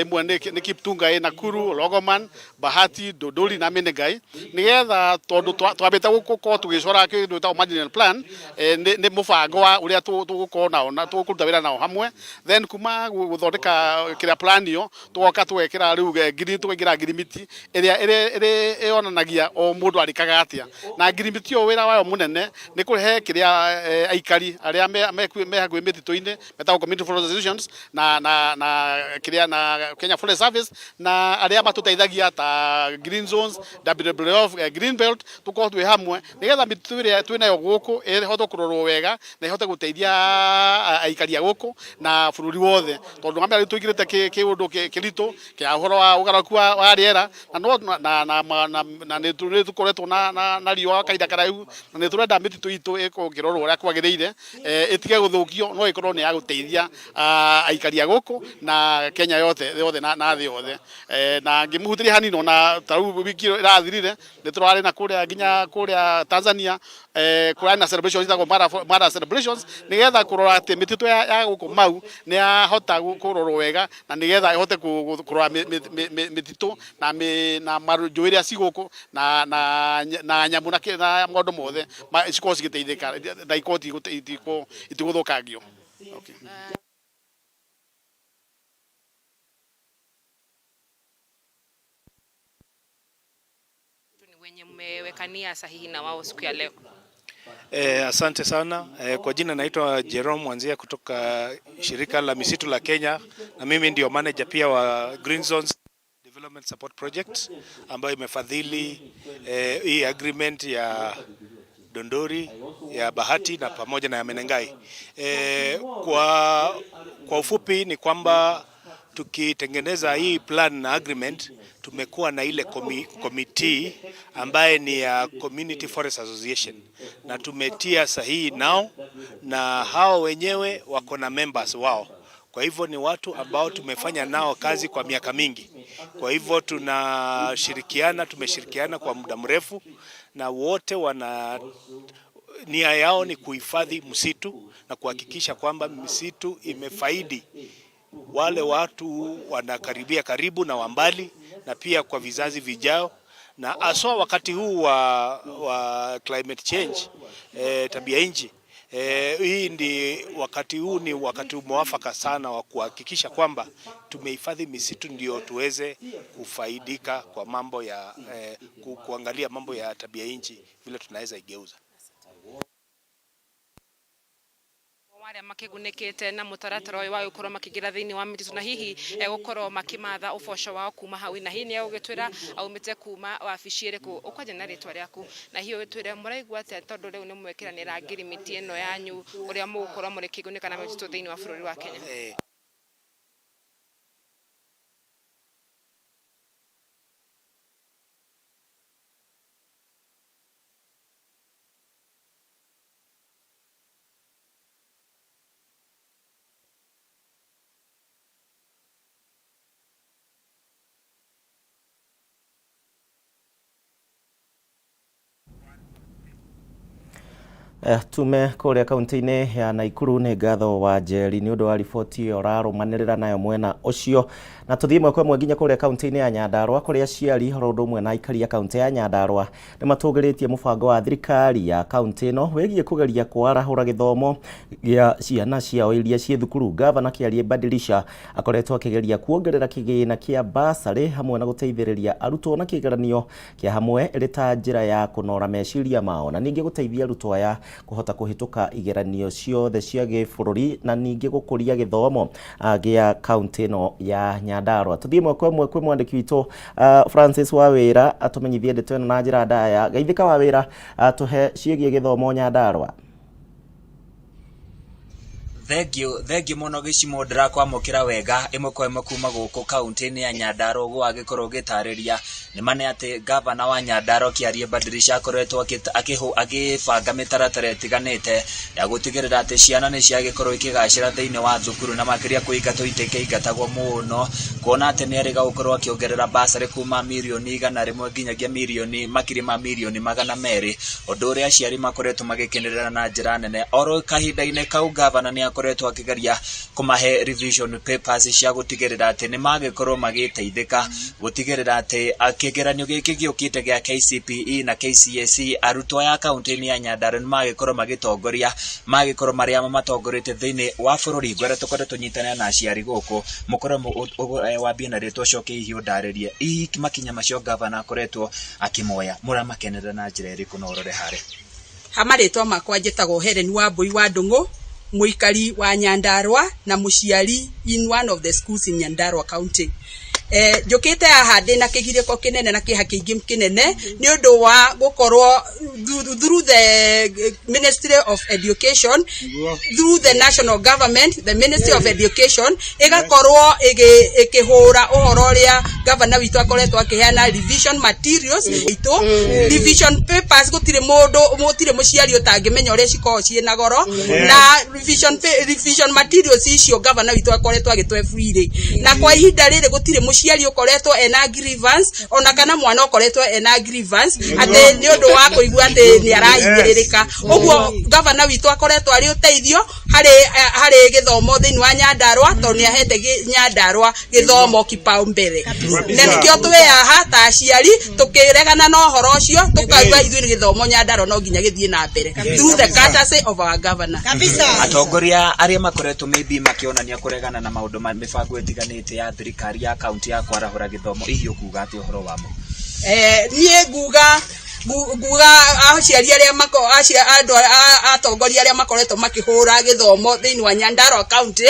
Ĩmwe nĩ Kiptunga ĩ Nakuru, Logoman, Bahati, Dodoli na Menengai, nĩgetha tondũ twambĩte gũkorwo tũgĩcora kĩndũ gĩtagwo management plan, nĩ mũbango wa ũrĩa tũgũkorwo nao na tũkũruta wĩra nao hamwe. Then kuma gũthondeka kĩrĩa plan ĩyo, tũgoka tũgekĩra rĩu ngiri tũkaingĩra ngirimiti ĩrĩa ĩrĩ yonanagia o mũndũ arĩkaga atĩa. Na ngirimiti ĩyo wĩra wayo mũnene nĩ kũrehe kĩrĩa aikari arĩa me hakuhĩ mĩtitũ-inĩ metagwo community forest associations na kĩrĩa na Kenya Forest Service na arĩa matũteithagia ta Green Zones, WWF, Green Belt, tũkorwo twĩ hamwe nĩgetha mĩtitũ ĩrĩa twĩnayo gũkũ ĩhote kũrorwo wega na ĩhote gũteithia aikari a gũkũ na bũrũri wothe, tondũ ngamĩra rĩu tũingĩrĩte kĩũndũ kĩritũ kĩa ũhoro wa ũgarũrũku wa rĩera, na no na na na na nĩ tũkoretwo na riũa kahinda karaihu, na nĩ tũrenda mĩtitũ itũ ĩkorwo ĩkĩrorwo ũrĩa kwagĩrĩire, ĩtige gũthũkio, no ĩkorwo nĩ ya gũteithia aikari a gũkũ na Kenya yothe yothe na thĩ yothe. Na ngĩmũhutĩria hanini, ona ta rĩu wiki ĩrathirire nĩ tũrarĩ na kũrĩa nginya kũrĩa Tanzania, kũrarĩ na celebrations itagwo Mara celebrations, nĩgetha kũrora atĩ mĩtitũ ya gũkũ Mau nĩ yahota kũrorwo wega na nĩgetha ĩhote kũrora mĩtitũ na njũĩ iria ci gũkũ na nyamũ na maũndũ mothe cikorwo cigĩteithĩka na ikorwo itigũthũkangio. Okay. Wenye mmewekania sahihi na wao siku ya leo. Asante sana. Kwa jina naitwa Jerome Mwanzia kutoka shirika la misitu la Kenya, na mimi ndio manager pia wa Green Zones Development Support Project ambayo imefadhili hii agreement ya Dondori ya Bahati na pamoja na ya Menengai. Kwa ufupi ni kwamba tukitengeneza hii plan na agreement tumekuwa na ile committee ambaye ni ya Community Forest Association na tumetia sahihi nao, na hao wenyewe wako na members wao. Kwa hivyo ni watu ambao tumefanya nao kazi kwa miaka mingi. Kwa hivyo tunashirikiana, tumeshirikiana kwa muda mrefu, na wote wana nia yao ni kuhifadhi msitu na kuhakikisha kwamba misitu imefaidi wale watu wanakaribia karibu na wambali, na pia kwa vizazi vijao, na haswa wakati huu wa climate change, tabia nchi. Hii ndi wakati huu ni wakati mwafaka sana wa kuhakikisha kwamba tumehifadhi misitu ndio tuweze kufaidika kwa mambo ya kuangalia mambo ya tabia nchi vile tunaweza igeuza. Arĩa makĩgunĩkĩte na mũtaratara ũyũ wa gũkorwo makĩingĩra thĩinĩ wa mĩtitũ na hihi gũkorwo makĩmatha ũboco wao kuma hau, na hihi nĩ egũgĩtwĩra aumĩte kuma wabici ĩrĩkũ. Ũkwanja na rĩtwa rĩaku na hihi ũgĩtwĩre mũraigua atĩa tondũ rĩu nĩ mwekĩranĩra ngirimiti ĩno yanyu ũrĩa mũgũkorwo mũrĩkĩgunĩka na mĩtitũ thĩinĩ wa bũrũri wa Kenya. Tume kũrĩa kaunti-inĩ ya Naikuru nĩ ngatho wa Njeri nĩ ũndũ wa riboti ĩyo ũrarũmanĩrĩra nayo mwena ũcio, na tũthiĩ ĩmwe kwa ĩmwe nginya kũrĩa kaunti-inĩ ya Nyandarua kũrĩa aciari oro ũndũ ũmwe na aikari a kaunti ya Nyandarua nĩ matũgĩrĩtie mũbango wa thirikari ya kaunti ĩno wĩgiĩ kũgeria kwarahũra gĩthomo gĩa ciana ciao iria ciĩ thukuru. Gavana Kĩarie Badilisha akoretwo akĩgeria kuongerera kĩgĩna kĩa basarĩ hamwe na gũteithĩrĩria arutwo na kĩgeranio kĩa hamwe ĩrĩ ta njĩra ya kũnora meciria mao na ningĩ gũteithia arutwo aya kũhota kũhĩtũka igeranio ciothe cia gĩbũrũri na ningĩ gũkũria gĩthomo gĩa kaunti ĩno ya Nyandarua. Tũthiĩ ĩmwe kwa ĩmwe kwĩ mwandĩki witũ Francis Wawĩra atũmenyithie ndeto ĩno na njĩra ndaya. Geithĩka Wawĩra, tũhe ciĩgiĩ gĩthomo Nyandarua. Thengio mũno Gĩcimo, ndĩrakwamũkĩra wega ĩmwe kwa ĩmwe kuma gũkũ kaunti-inĩ ya Nyandarua ũguo agĩkorwo ũgĩtarĩria nĩ ma nĩ atĩ gavana wa Nyandarua Kĩarie Badilisha akoretwo agĩbanga mĩtaratara ĩtiganĩte ya gũtigĩrĩra atĩ ciana nĩ ciagĩkorwo ikĩgacĩra thĩinĩ wa thukuru na makĩria kũingatwo itikĩingatagwo mũno, kuona atĩ nĩ erĩga gũkorwo akĩongerera basarĩ kuma mirioni 100 nginyagia mirioni makiri ma mirioni 200, ũndũ ũrĩa aciari makoretwo magĩkenerera na njĩra nene. Oro kahinda-inĩ kau gavana nĩ akoretwo akĩgeria kũmahe revision papers cia gũtigĩrĩra atĩ nĩ magĩkorwo magĩteithĩka gũtigĩrĩra atĩ kĩgeranio gĩkĩ gĩũkĩte gĩa KCPE na KCSE arutwo aya kaunti-inĩ ya Nyandarua nĩ magĩkorwo magĩtongoria magĩkorwo marĩa matongoretie thĩinĩ wa bũrũri. Ngwenda tũkorwo tũnyitanĩra na aciari gũkũ mũkorwo wambie na rĩtwa ũcoke hihi ũndarĩrie hihi makinya macio gavana akoretwo akĩmoya mũramakenerera na njĩra ĩrĩkũ na ũrore harĩa. Ha marĩtwa makwa njĩtagwo Helen Wambui wa Ndung'u, mũikari wa Nyandarua na mũciari in one of the schools in Nyandarua County. Njũkĩte haha ndĩna kĩgirĩko kĩnene na kĩeha kĩingĩ kĩnene nĩ ũndũ wa gũkorwo through the Ministry of Education, through the national government, the Ministry of Education ĩgakorwo ĩkĩhũra ũhoro ũrĩa gavana witũ akoretwo akĩheana revision materials itũ, revision papers. Gũtirĩ mũndũ, gũtirĩ mũciari ũtangĩmenya ũrĩa cikoragwo ciĩ na goro, na revision materials icio gavana witũ akoretwo agĩtũhe free, na kwa ihinda rĩrĩ gũtirĩ mũciari ũkoretwo ena grievance ona kana mwana ũkoretwo ena grievance atĩ nĩ ũndũ wa kũigua atĩ nĩ arahinyĩrĩrĩka. Ũguo gavana witũ akoretwo arĩ ũteithio harĩ gĩthomo thĩinĩ wa Nyandarua, tondũ nĩ ahete Nyandarua gĩthomo kipaumbele, na nĩkĩo twĩ haha ta aciari tũkĩregana na ũhoro ũcio, tũkauga ithuĩ nĩ gĩthomo Nyandarua no nginya gĩthiĩ na mbere through the courtesy of our governor. Atongoria arĩa makoretwo maybe makĩonania kũregana na maũndũ ma mĩbango ĩtiganĩte ya thirikari ya kaunti ya kwarahũra gĩthomo, hihi ũkuga atĩ ũhoro wamo? Niĩ nguga aciari arĩa andũ atongoria arĩa makoretwo makĩhũra gĩthomo thĩinĩ wa Nyandarua County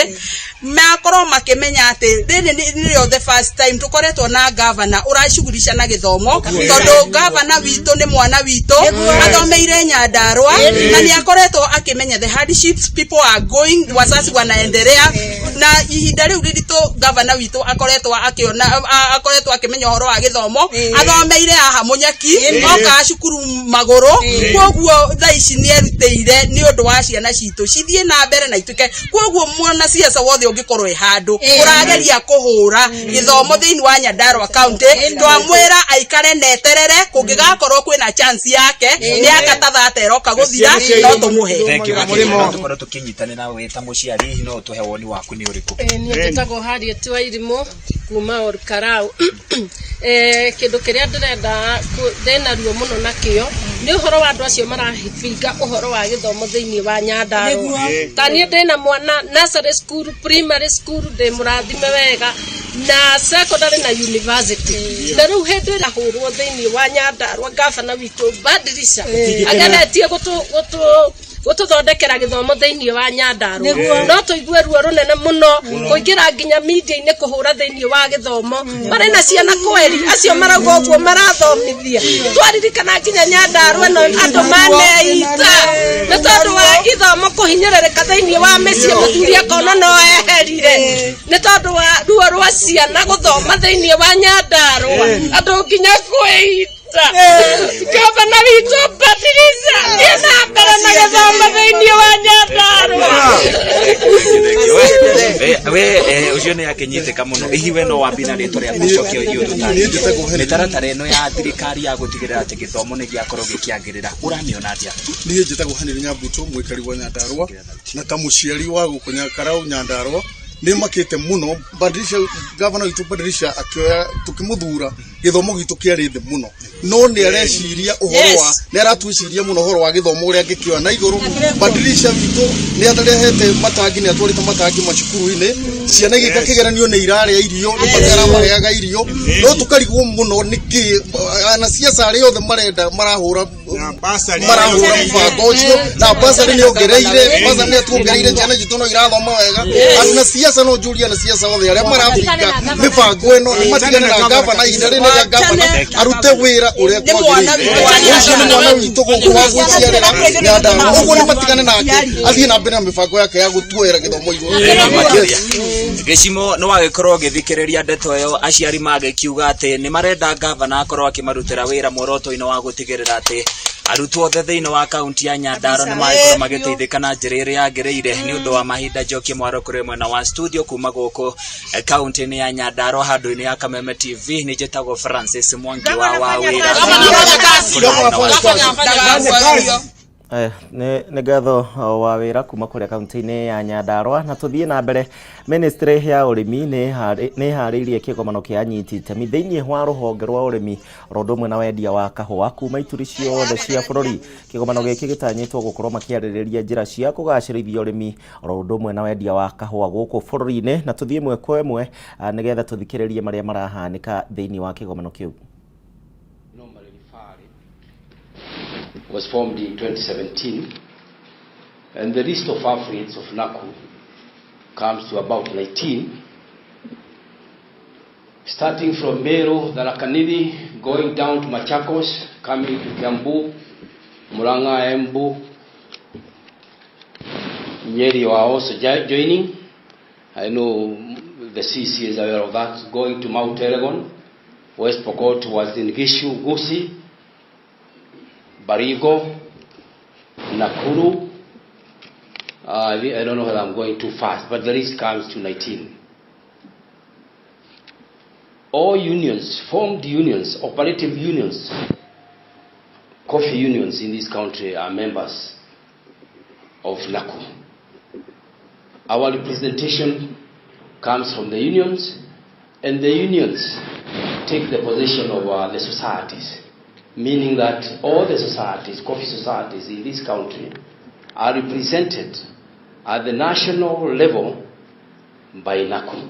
makorwo makĩmenya atĩ rĩrĩ nĩrĩo the first time tũkoretwo na gavana ũracugurica na gĩthomo, tondũ gavana witũ nĩ mwana witũ, athomeire Nyandarua na nĩ akoretwo akĩmenya the hardships people are going, wazazi wanaendelea na ihinda rĩu rĩritũ. Gavana witũ akoretwo akĩona, akoretwo akĩmenya ũhoro wa gĩthomo, athomeire haha Mũnyaki, oka cukuru magũrũ, koguo thaa ici nĩ erutĩire nĩ ũndũ wa ciana citũ cithiĩ na mbere na ituĩke. Koguo mwana siasa wothe ũngĩkorwo ĩ handũ ũrageria kũhũra gĩthomo thĩinĩ wa Nyandarua County, twamwĩra aikare na eterere, kũngĩgakorwo kwĩna chance yake mĩaka ta 30 ĩroka gũthira, no tũmũhe. Thank you makĩria. No tũkorwo tũkĩnyitanĩra wĩ ta mũciari, hihi no ũtũhe woni waku nĩ ũrĩkũ? Niĩ njĩtagwo Harriet Wairimũ kuma Olkarau. Kĩndũ kĩrĩa ndĩrenda ndĩna ruo mũno nakĩo nĩ ũhoro wa andũ acio marabinga ũhoro wa gĩthomo thĩinĩ wa Nyandarua. Ta niĩ ndĩna mwana nursery school, primary school, ndĩ mũrathime wega, na secondary na university, na rĩu hĩndĩ ĩrĩa hũrwo thĩinĩ wa Nyandarua, gavana witũ Badilisha ageretie gũtũ gũtũthondekera gĩthomo thĩinĩ wa Nyandarua, no tũigue ruo rũnene mũno kũingĩra nginya media-inĩ kũhũra thĩinĩ wa gĩthomo. Marĩ na ciana kweri acio marauga ũguo marathomithia, twaririkana nginya Nyandarua ĩno andũ maneita nĩ tondũ wa gĩthomo kũhinyĩrĩrĩka thĩinĩ wa mĩciĩ, mũthuri akona no eherire nĩ tondũ wa ruo rwa ciana gũthoma thĩinĩ wa Nyandarua, andũ nginya kwĩita. Gavana witũ Badilisha, thiĩ na mbere na gĩthomo thĩinĩ wa Nyandarua. We ũcio nĩ akĩnyitĩka mũno. Hihi we no wambie na rĩtwa rĩaku, ũcoke ũthiĩ ũtũtarĩrie mĩtaratara ĩno ya thirikari ya gũtigĩrĩra atĩ gĩthomo nĩ gĩakorwo gĩkĩagĩrĩra, ũramĩona atĩa? Niĩ njĩtagwo Henry Nyambuto, mũikari wa Nyandarua, na ta mũciari wa gũkũ Nyakarau Nyandarua nĩ makĩte mũno. Badilisha, gavana witũ Badilisha akĩoya tũkĩmũthura, gĩthomo gitũ kĩarĩ thĩ mũno, no nĩ areciria ũhoro wa nĩ aratwĩciria mũno ũhoro wa gĩthomo ũrĩa angĩkĩoya na igũrũ. Badilisha witũ nĩ arehete matangi, nĩ atwarĩte matangi macukuru-inĩ, ciana igĩka kĩgeranio nĩ irarĩa irio, nĩ aramaheaga irio, no tũkarigwo mũno nĩkĩ anasiasa arĩa othe marenda marahũra mũbango ũcio, na basarĩ nĩ ongereire, basarĩ nĩ atuongereire, ciana citũ no irathoma wega. Anasiasa no njũrie anasiasa othe arĩa marabinga mĩbango ĩno nĩ matigane na gavana, ihinda rĩrĩ rĩa gavana arute wĩra ũrĩa kwagĩrĩire. Ũcio nĩ mwana witũ gũkũ wa gwĩciarĩra Nyandarua, ũguo nĩ matigane nake athiĩ na mbere na mĩbango yake ya gũtuoera gĩthomo igũrũ. Gĩcimo nĩ wagĩkorwo ũgĩthikĩrĩria ndeto ĩyo, aciari magĩkiuga atĩ nĩ marenda gavana akorwo akĩmarutĩra wĩra muoroto-inĩ wa gũtigĩrĩra atĩ arutwo othe thĩinĩ wa kaunti ya Nyandarua nĩ magĩkorwo magĩteithĩka na njĩra ĩrĩa yagĩrĩire. Nĩ ũndũ wa mahinda, njokie mwaro kũrĩ mwena wa studio kuma gũkũ kaunti-inĩ ya Nyandarua, handũ-inĩ ya Kameme TV. Nĩ njĩtagwo Francis Mwangi wa Wawĩra. Nĩ ngatho wa wĩra kuma kũrĩa kaunti-inĩ ya Nyandarua. Na tũthiĩ na mbere, ministry ya ũrĩmi nĩ ĩharĩirie kĩgomano kĩa anyiti itemi thĩinĩ wa rũhonge rwa ũrĩmi oro ũndũ ũmwe na wendia wa kahũa kuma ituri ciothe cia bũrũri. Kĩgomano gĩkĩ gĩtanyĩtwo gũkorwo makĩarĩrĩria njĩra cia kũgacĩrithia ũrĩmi oro ũndũ ũmwe na wendia wa kahũa gũkũ bũrũri-inĩ. Na tũthiĩ ĩmwe kwa ĩmwe nĩgetha tũthikĩrĩrie marĩa marahanĩka thĩinĩ wa kĩgomano kĩu. Was formed in 2017, and the list of affiliates of NACU comes to about 19, starting from Meru, Tharaka Nithi, going down to Machakos, coming to Kiambu, Murang'a, Embu, Nyeri are also joining. I know the CC is aware of that, going to Mount Elgon, West Pokot, Uasin Gishu, Gusii, Baringo, Nakuru. I don't know whether I'm going too fast, but the list comes to 19. All unions, formed unions, operative unions, coffee unions in this country are members of NACU. Our representation comes from the unions, and the unions take the position of the societies, meaning that all the societies, coffee societies in this country, are represented at the national level by NACU.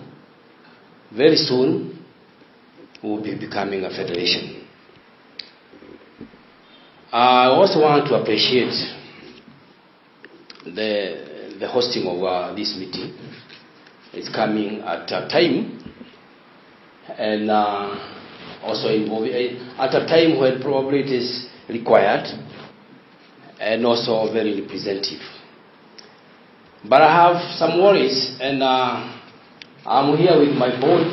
Very soon, we will be becoming a federation. I also want to appreciate the, the hosting of uh, this meeting. It's coming at a time and uh, also involving, eh, at a time when probably it is required and also very representative. But I have some worries, and uh, I'm here with my board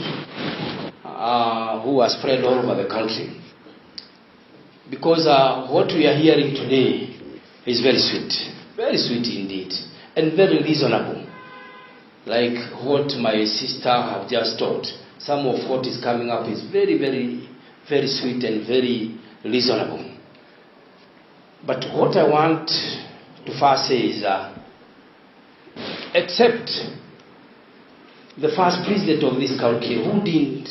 uh, who are spread all over the country. Because uh, what we are hearing today is very sweet, very sweet indeed, and very reasonable. Like what my sister have just taught. Some of what is coming up is very, very, very sweet and very reasonable. But what I want to first say is, uh, except the first president of this country who didn't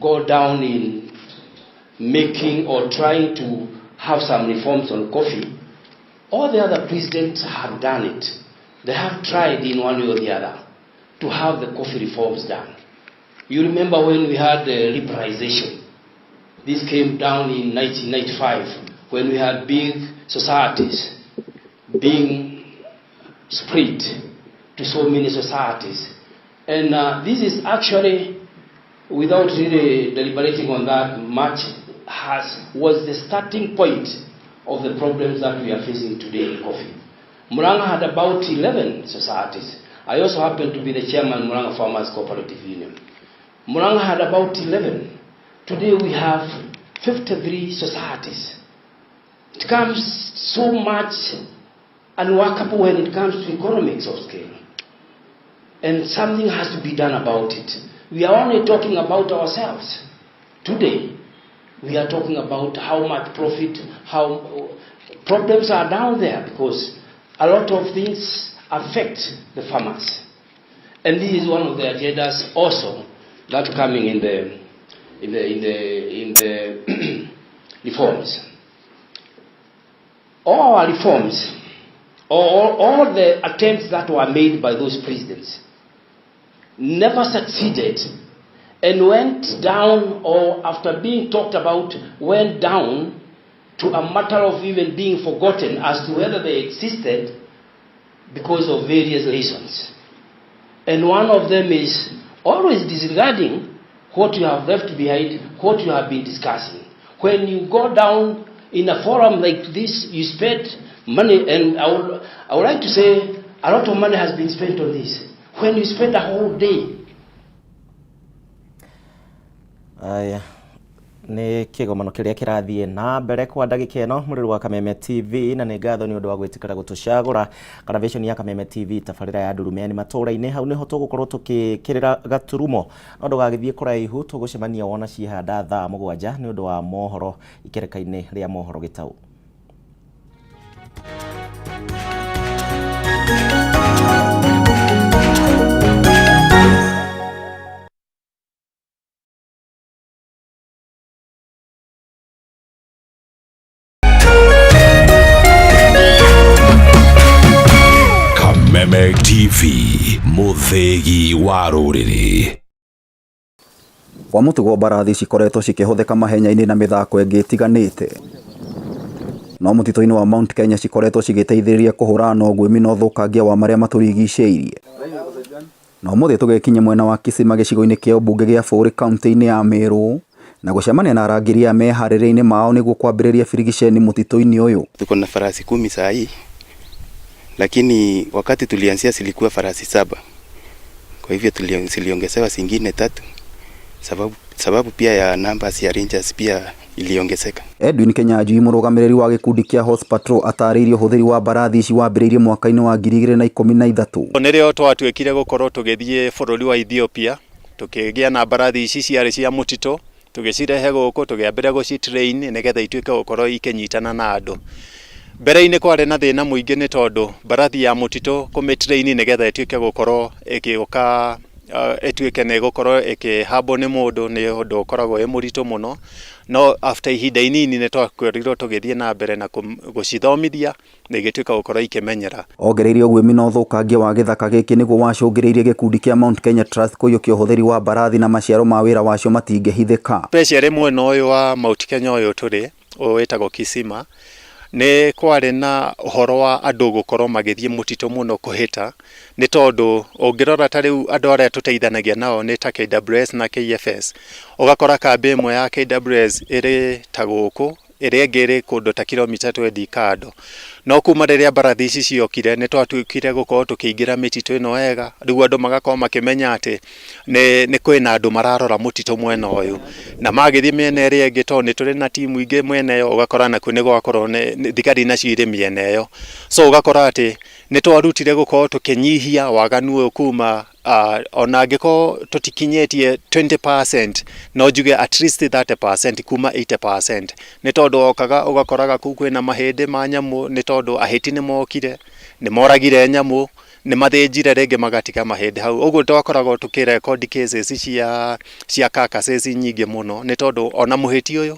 go down in making or trying to have some reforms on coffee, all the other presidents have done it. They have tried in one way or the other to have the coffee reforms done. You remember when we had the liberalization. This came down in 1995 when we had big societies being split to so many societies. And uh, this is actually, without really deliberating on that much, has, was the starting point of the problems that we are facing today in coffee. Murang'a had about 11 societies. I also happen to be the chairman of Murang'a Farmers Cooperative Union. Murang'a had about 11. Today we have 53 societies. It comes so much unworkable when it comes to economics of scale. And something has to be done about it. We are only talking about ourselves. Today, we are talking about how much profit, how problems are down there because a lot of things affect the farmers. And this is one of the agendas also that coming in the, in the, in the, in the reforms. All our reforms, all, all the attempts that were made by those presidents, never succeeded and went down, or after being talked about, went down to a matter of even being forgotten as to whether they existed because of various reasons. And one of them is always disregarding what you have left behind, what you have been discussing. When you go down in a forum like this, you spend money, and I would, I would like to say a lot of money has been spent on this. When you spend a whole day Aya nä kä gomano kä rä a kä rathiä na mbere kwa ndagä ä no må rä wa Kameme TV na nä ngatho nä å ndå wa gwä tä kä ra gå tå cagå ra Karavation ya Kameme TV tabarä ya ndurumeni matå-ra-inä hau nä ho tå gå korwo tå kä kä rä ra gaturumo no ndå gagä thiä kå raihu tå gå cemania wona ciehanda thaa mũgwanja nä å ndå wa mohoro ikereka-inä rä a mohoro gä tau. Kameme TV mũthĩgi wa rũrĩrĩ. Kwa mũtugo mbarathi cikoretwo cikĩhũthĩka mahenya-inĩ na mĩthako ĩngĩ ĩtiganĩte no mũtitũ-inĩ wa Mount Kenya cikoretwo cigĩteithĩrĩria kũhũrana na ũguĩmi na ũthũkangia wa marĩa matũrigicĩirie. Na ũmũthĩ tũgekinyia mwena wa Kisima gĩcigo-inĩ kĩa ũmbunge gĩa Bũũrĩ kaunti-inĩ ya Meru na gũcemania na arangĩri aya meharĩria-inĩ mao nĩguo kwambĩrĩria birigiceni mũtitũ-inĩ ũyũ. Tuko na farasi 10 saa hii, lakini wakati tulianzia zilikuwa farasi 7. Kwa hivyo ziliongezewa zingine 3 sababu, sababu pia ya numbers ya rangers pia iliongezeka. Edwin Kenyanjui mũrũgamĩrĩri wa gĩkundi kĩa Horse Patrol atarĩirie ũhũthĩri wa mbarathi ici wambĩrĩirie mwaka-inĩ wa 2013. Nĩrĩo twatuĩkire gũkorwo tũgĩthiĩ bũrũri wa Ethiopia tũkĩgĩa na mbarathi ici ciarĩ cia mũtitũ tũgĩcirehe gũkũ tũgĩambĩrĩria gũcitrain nĩgetha ituĩke gũkorwo ikĩnyitana na andũ. Mbere-inĩ kwarĩ na thĩna mũingĩ nĩ tondũ mbarathi ya mũtitũ kũmĩtrain nĩgetha ĩtuĩke gũkorwo ĩgĩũka ĩtuĩke nĩ ĩgũkorwo ĩkĩhambwo nĩ mũndũ nĩ ũndũ ũkoragwo wĩ mũritũ mũno, no after ihinda inini nĩ twakorirwo tũgĩthiĩ na mbere na gũcithomithia na igĩtuĩka gũkorwo ikĩmenyera. Ongereire ũguĩmi na ũthũkangia wa gĩthaka gĩkĩ nĩguo wacũngĩrĩirie gĩkundi kĩa Mount Kenya Trust kũiyũkia ũhũthĩri wa mbarathi na maciaro ma wĩra wacio matingĩhithĩka. Especially mwena ũyũ wa Mount Kenya ũyũ tũrĩ ũyũ wĩtagwo Kisima, Nĩ kwarĩ na ũhoro wa andũ gũkorwo magĩthiĩ mũtitũ mũno kũhĩta, nĩ tondũ ũngĩrora ta rĩu andũ arĩa tũteithanagia nao nĩ ta KWS na KFS, ũgakora kambĩ ĩmwe ya KWS ĩrĩ ta gũkũ, ĩrĩa ĩngĩ ĩrĩ kũndũ ta kilomita twendi kando. No kuma rĩrĩa mbarathi ici ciokire nĩ twatuĩkire gũkorwo tũkĩingĩra mĩtitũ ĩno wega, rĩu andũ magakorwo makĩmenya atĩ nĩ nĩ kwĩna andũ mararora mũtitũ mwena ũyũ. Na magĩthiĩ mĩena ĩrĩa ĩngĩ tondũ nĩ tũrĩ na timu ingĩ mwena ĩyo ũgakora nakuo nĩ gwakorwo nĩ thigari nacio irĩ mĩena ĩyo. So ũgakora atĩ nĩ twarutire gũkorwo tũkĩnyihia waganu ũyũ kuma ona angĩkorwo tũtikinyĩtie 20% no njuge at least 30% kuma 80%, nĩ tondũ wokaga ũgakoraga kũu kwĩna mahĩndĩ ma nyamũ, nĩ tondũ ahĩti nĩ mokire nĩ moragire nyamũ, nĩ mathĩnjire rĩngĩ magatiga mahĩndĩ hau. Ũguo twakoragwo tũkĩrekondi cases cia carcasses nyingĩ mũno, nĩ tondũ ona mũhĩti ũyũ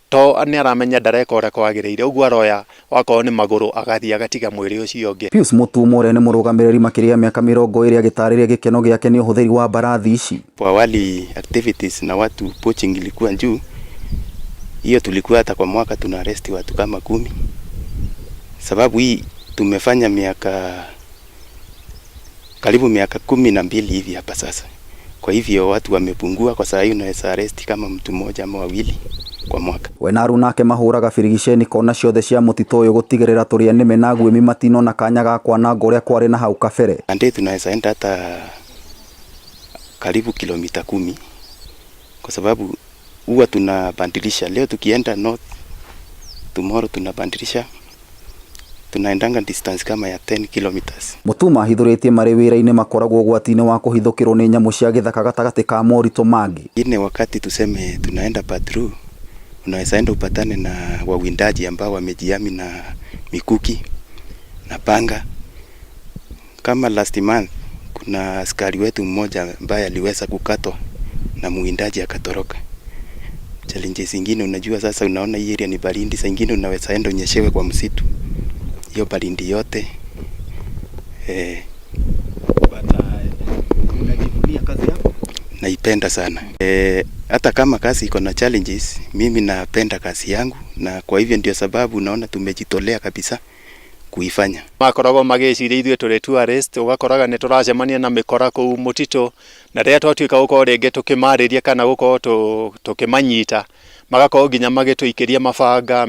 to nĩ aramenya ndareka ũrĩa kwagĩrĩire, ũguo aroya wakorwo nĩ magũrũ agathiĩ agatiga mwĩrĩ ũcio ũngĩ. Pius Mutumo ũrĩa nĩ mũrũgamĩrĩri makĩria ya mĩaka 20 agĩtarĩria gĩkeno gĩake nĩ ũhũthĩri wa mbarathi ici. Hapo awali activities na watu poaching ilikuwa juu, hiyo tulikuwa hata kwa mwaka tuna arrest watu kama 10. Sababu hii tumefanya miaka karibu miaka 12 hivi hapa sasa. Kwa hivyo watu wamepungua, kwa saa hii unaweza arrest kama mtu mmoja ama wawili kwa mwaka. We na aruna ake mahũraga birigiceni kona ciothe cia mũtitũ ũyũ gũtigĩrĩra tũrĩa nĩme na guĩmi matinona kanya ga kwananga ũrĩa kwarĩ na hau kabere. Ande tunaweza enda hata karibu kilomita 10 kwa sababu huwa tunabadilisha. Leo tukienda north, tomorrow tunabadilisha. Tunaendanga distance kama ya 10 kilometers. Mutuma ahithũrĩtie marĩ wĩra-inĩ makoragwo ũgwati-inĩ wa kũhithũkĩrwo nĩ nyamũ cia gĩthaka gatagatĩ ka moritũ mangĩ. Ine wakati tuseme tunaenda patrol, unaweza enda upatane na wawindaji ambao wamejihami na mikuki na panga. Kama last month kuna askari wetu mmoja ambaye aliweza kukatwa na mwindaji akatoroka. Challenges zingine unajua sasa, unaona hii area ni baridi, saa ingine unaweza enda unyeshewe kwa msitu. Hiyo baridi yote. But unajivunia kazi yako? Naipenda sana. Hata kama kazi iko na challenges, mimi napenda kazi yangu, na kwa hivyo ndio sababu unaona tumejitolea kabisa kuifanya. Makoragwo magĩciria ithuĩ tũrĩ tourist, ũgakoraga nĩ tũracemania na mĩkora kũu mũtitũ, na rĩrĩa twatuĩka gũkorwo rĩngĩ tũkĩmarĩria kana gũkorwo tũkĩmanyita, magakorwo nginya magĩtũikĩria mabanga,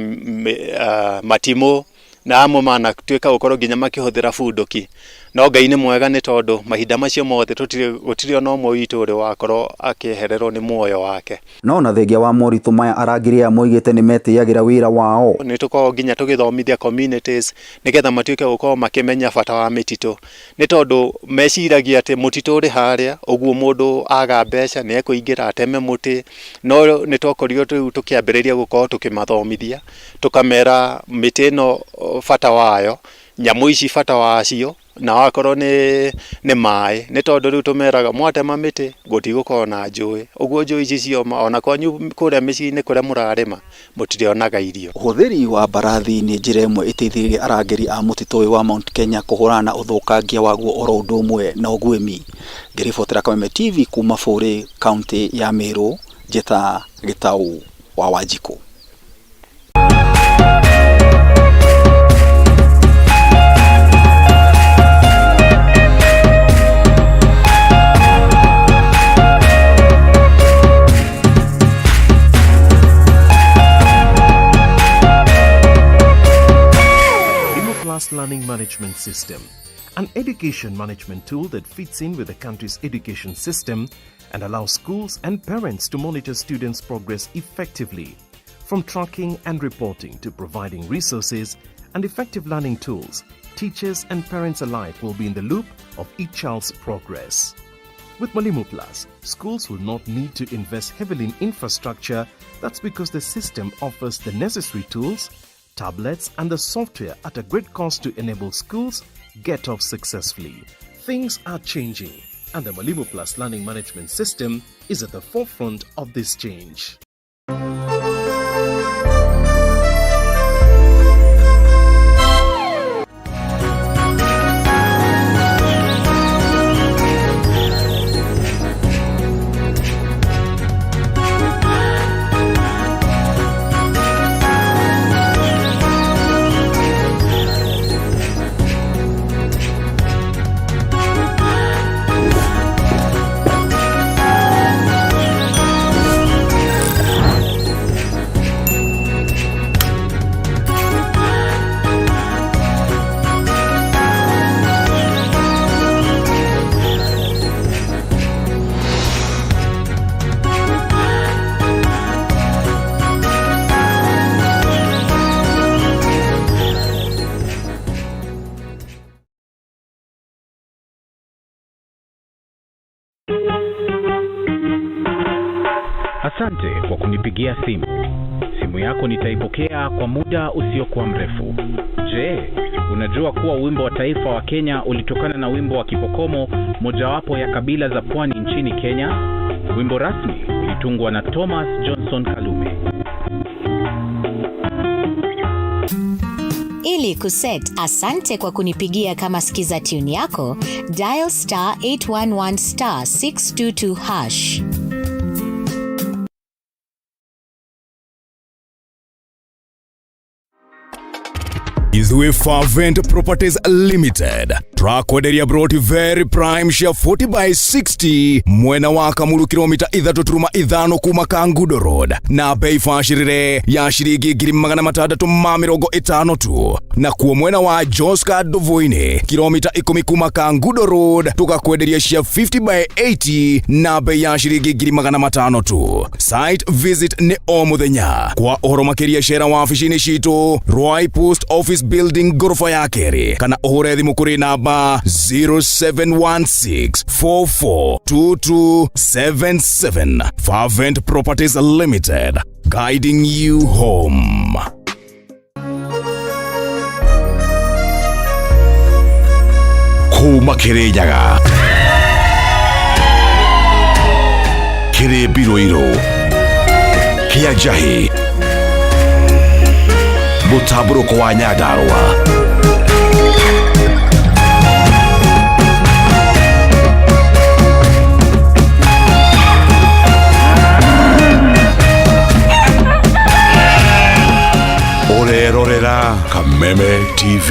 matimũ, na amwe manatuĩka gũkorwo nginya makĩhũthĩra bunduki. No Ngai nĩ mwega nĩ tondũ mahinda macio mothe gũtirĩ ona ũmwe witũ ũrĩ wakorwo akĩehererwo nĩ muoyo wake. No na thengia wa moritũ maya arangĩri aya moigĩte nĩ metĩyagĩra wĩra wao. Nĩ tũkoragwo nginya tũgĩthomithia communities nĩgetha matuĩke gũkorwo makĩmenya bata wa mĩtitũ, nĩ tondũ meciragia atĩ mũtitũ ũrĩ harĩa ũguo mũndũ aga mbeca nĩ ekũingĩra ateme mũtĩ. No nĩ twakorirwo rĩu tũkĩambĩrĩria gũkorwo tũkĩmathomithia, tũkamera mĩtĩ ĩno bata wayo, nyamũ ici bata wacio, na wakorwo nĩ maĩ, nĩ tondũ rĩu tũmeraga mwatema mĩtĩ gũtigũkorwo na njũĩ, ũguo njũĩ ici cioma ona kwanyu kũrĩa mĩciĩ-inĩ kũrĩa mũrarĩma mũtirĩonaga irio. Ũhũthĩri wa mbarathi nĩ njĩra ĩmwe ĩteithĩrĩirie arangĩri a mũtitũ ũyũ wa Mount Kenya kũhũrana na ũthũkangia waguo oro ũndũ ũmwe na ũguĩmi. Ngĩribotera Kameme TV kuma Bũrĩ, kaunti ya Meru, Njĩta Gĩtaũ wa Wanjikũ. Plus Learning Management System, an education management tool that fits in with the country's education system and allows schools and parents to monitor students' progress effectively. From tracking and reporting to providing resources and effective learning tools, teachers and parents alike will be in the loop of each child's progress. With Mwalimu Plus, schools will not need to invest heavily in infrastructure. That's because the system offers the necessary tools, tablets and the software at a great cost to enable schools get off successfully. Things are changing, and the Mwalimu Plus Learning Management System is at the forefront of this change. Umenipigia simu. Simu yako nitaipokea kwa muda usiokuwa mrefu. Je, unajua kuwa wimbo wa taifa wa Kenya ulitokana na wimbo wa Kipokomo, mojawapo ya kabila za pwani nchini Kenya? Wimbo rasmi ulitungwa na Thomas Johnson Kalume. Ili kuset asante kwa kunipigia kama skiza tune yako, dial star 811 star 622 hash. Ithuĩ Fervent Properties Limited twakwenderia broti very prime cia 40 by 60 mwena wa Kamulu kilomita 3.5 kuma Kangudo Road na bei bacĩrĩre ya ciringi 650,000 tu, na kuo mwena wa Joska Ndovoini kilomita 10 kuma Kangudo Road tukakwenderia cia 50 by 80 na bei ya ciringi 500,000 tu. Site visit nĩ o mũthenya. Kwa ũhoro makĩria cera wabici-inĩ citũ Ruai Post Office Building gorofa ya kerĩ, kana ũhũre thimũ kũrĩ namba 0716442277. Fervent Properties Limited, guiding you home. Kuma Kirinyaga kĩrĩ mbirũirũ kĩa njahĩ mũtambũrũko wa Nyandarũa. Ũrerorera Kameme TV.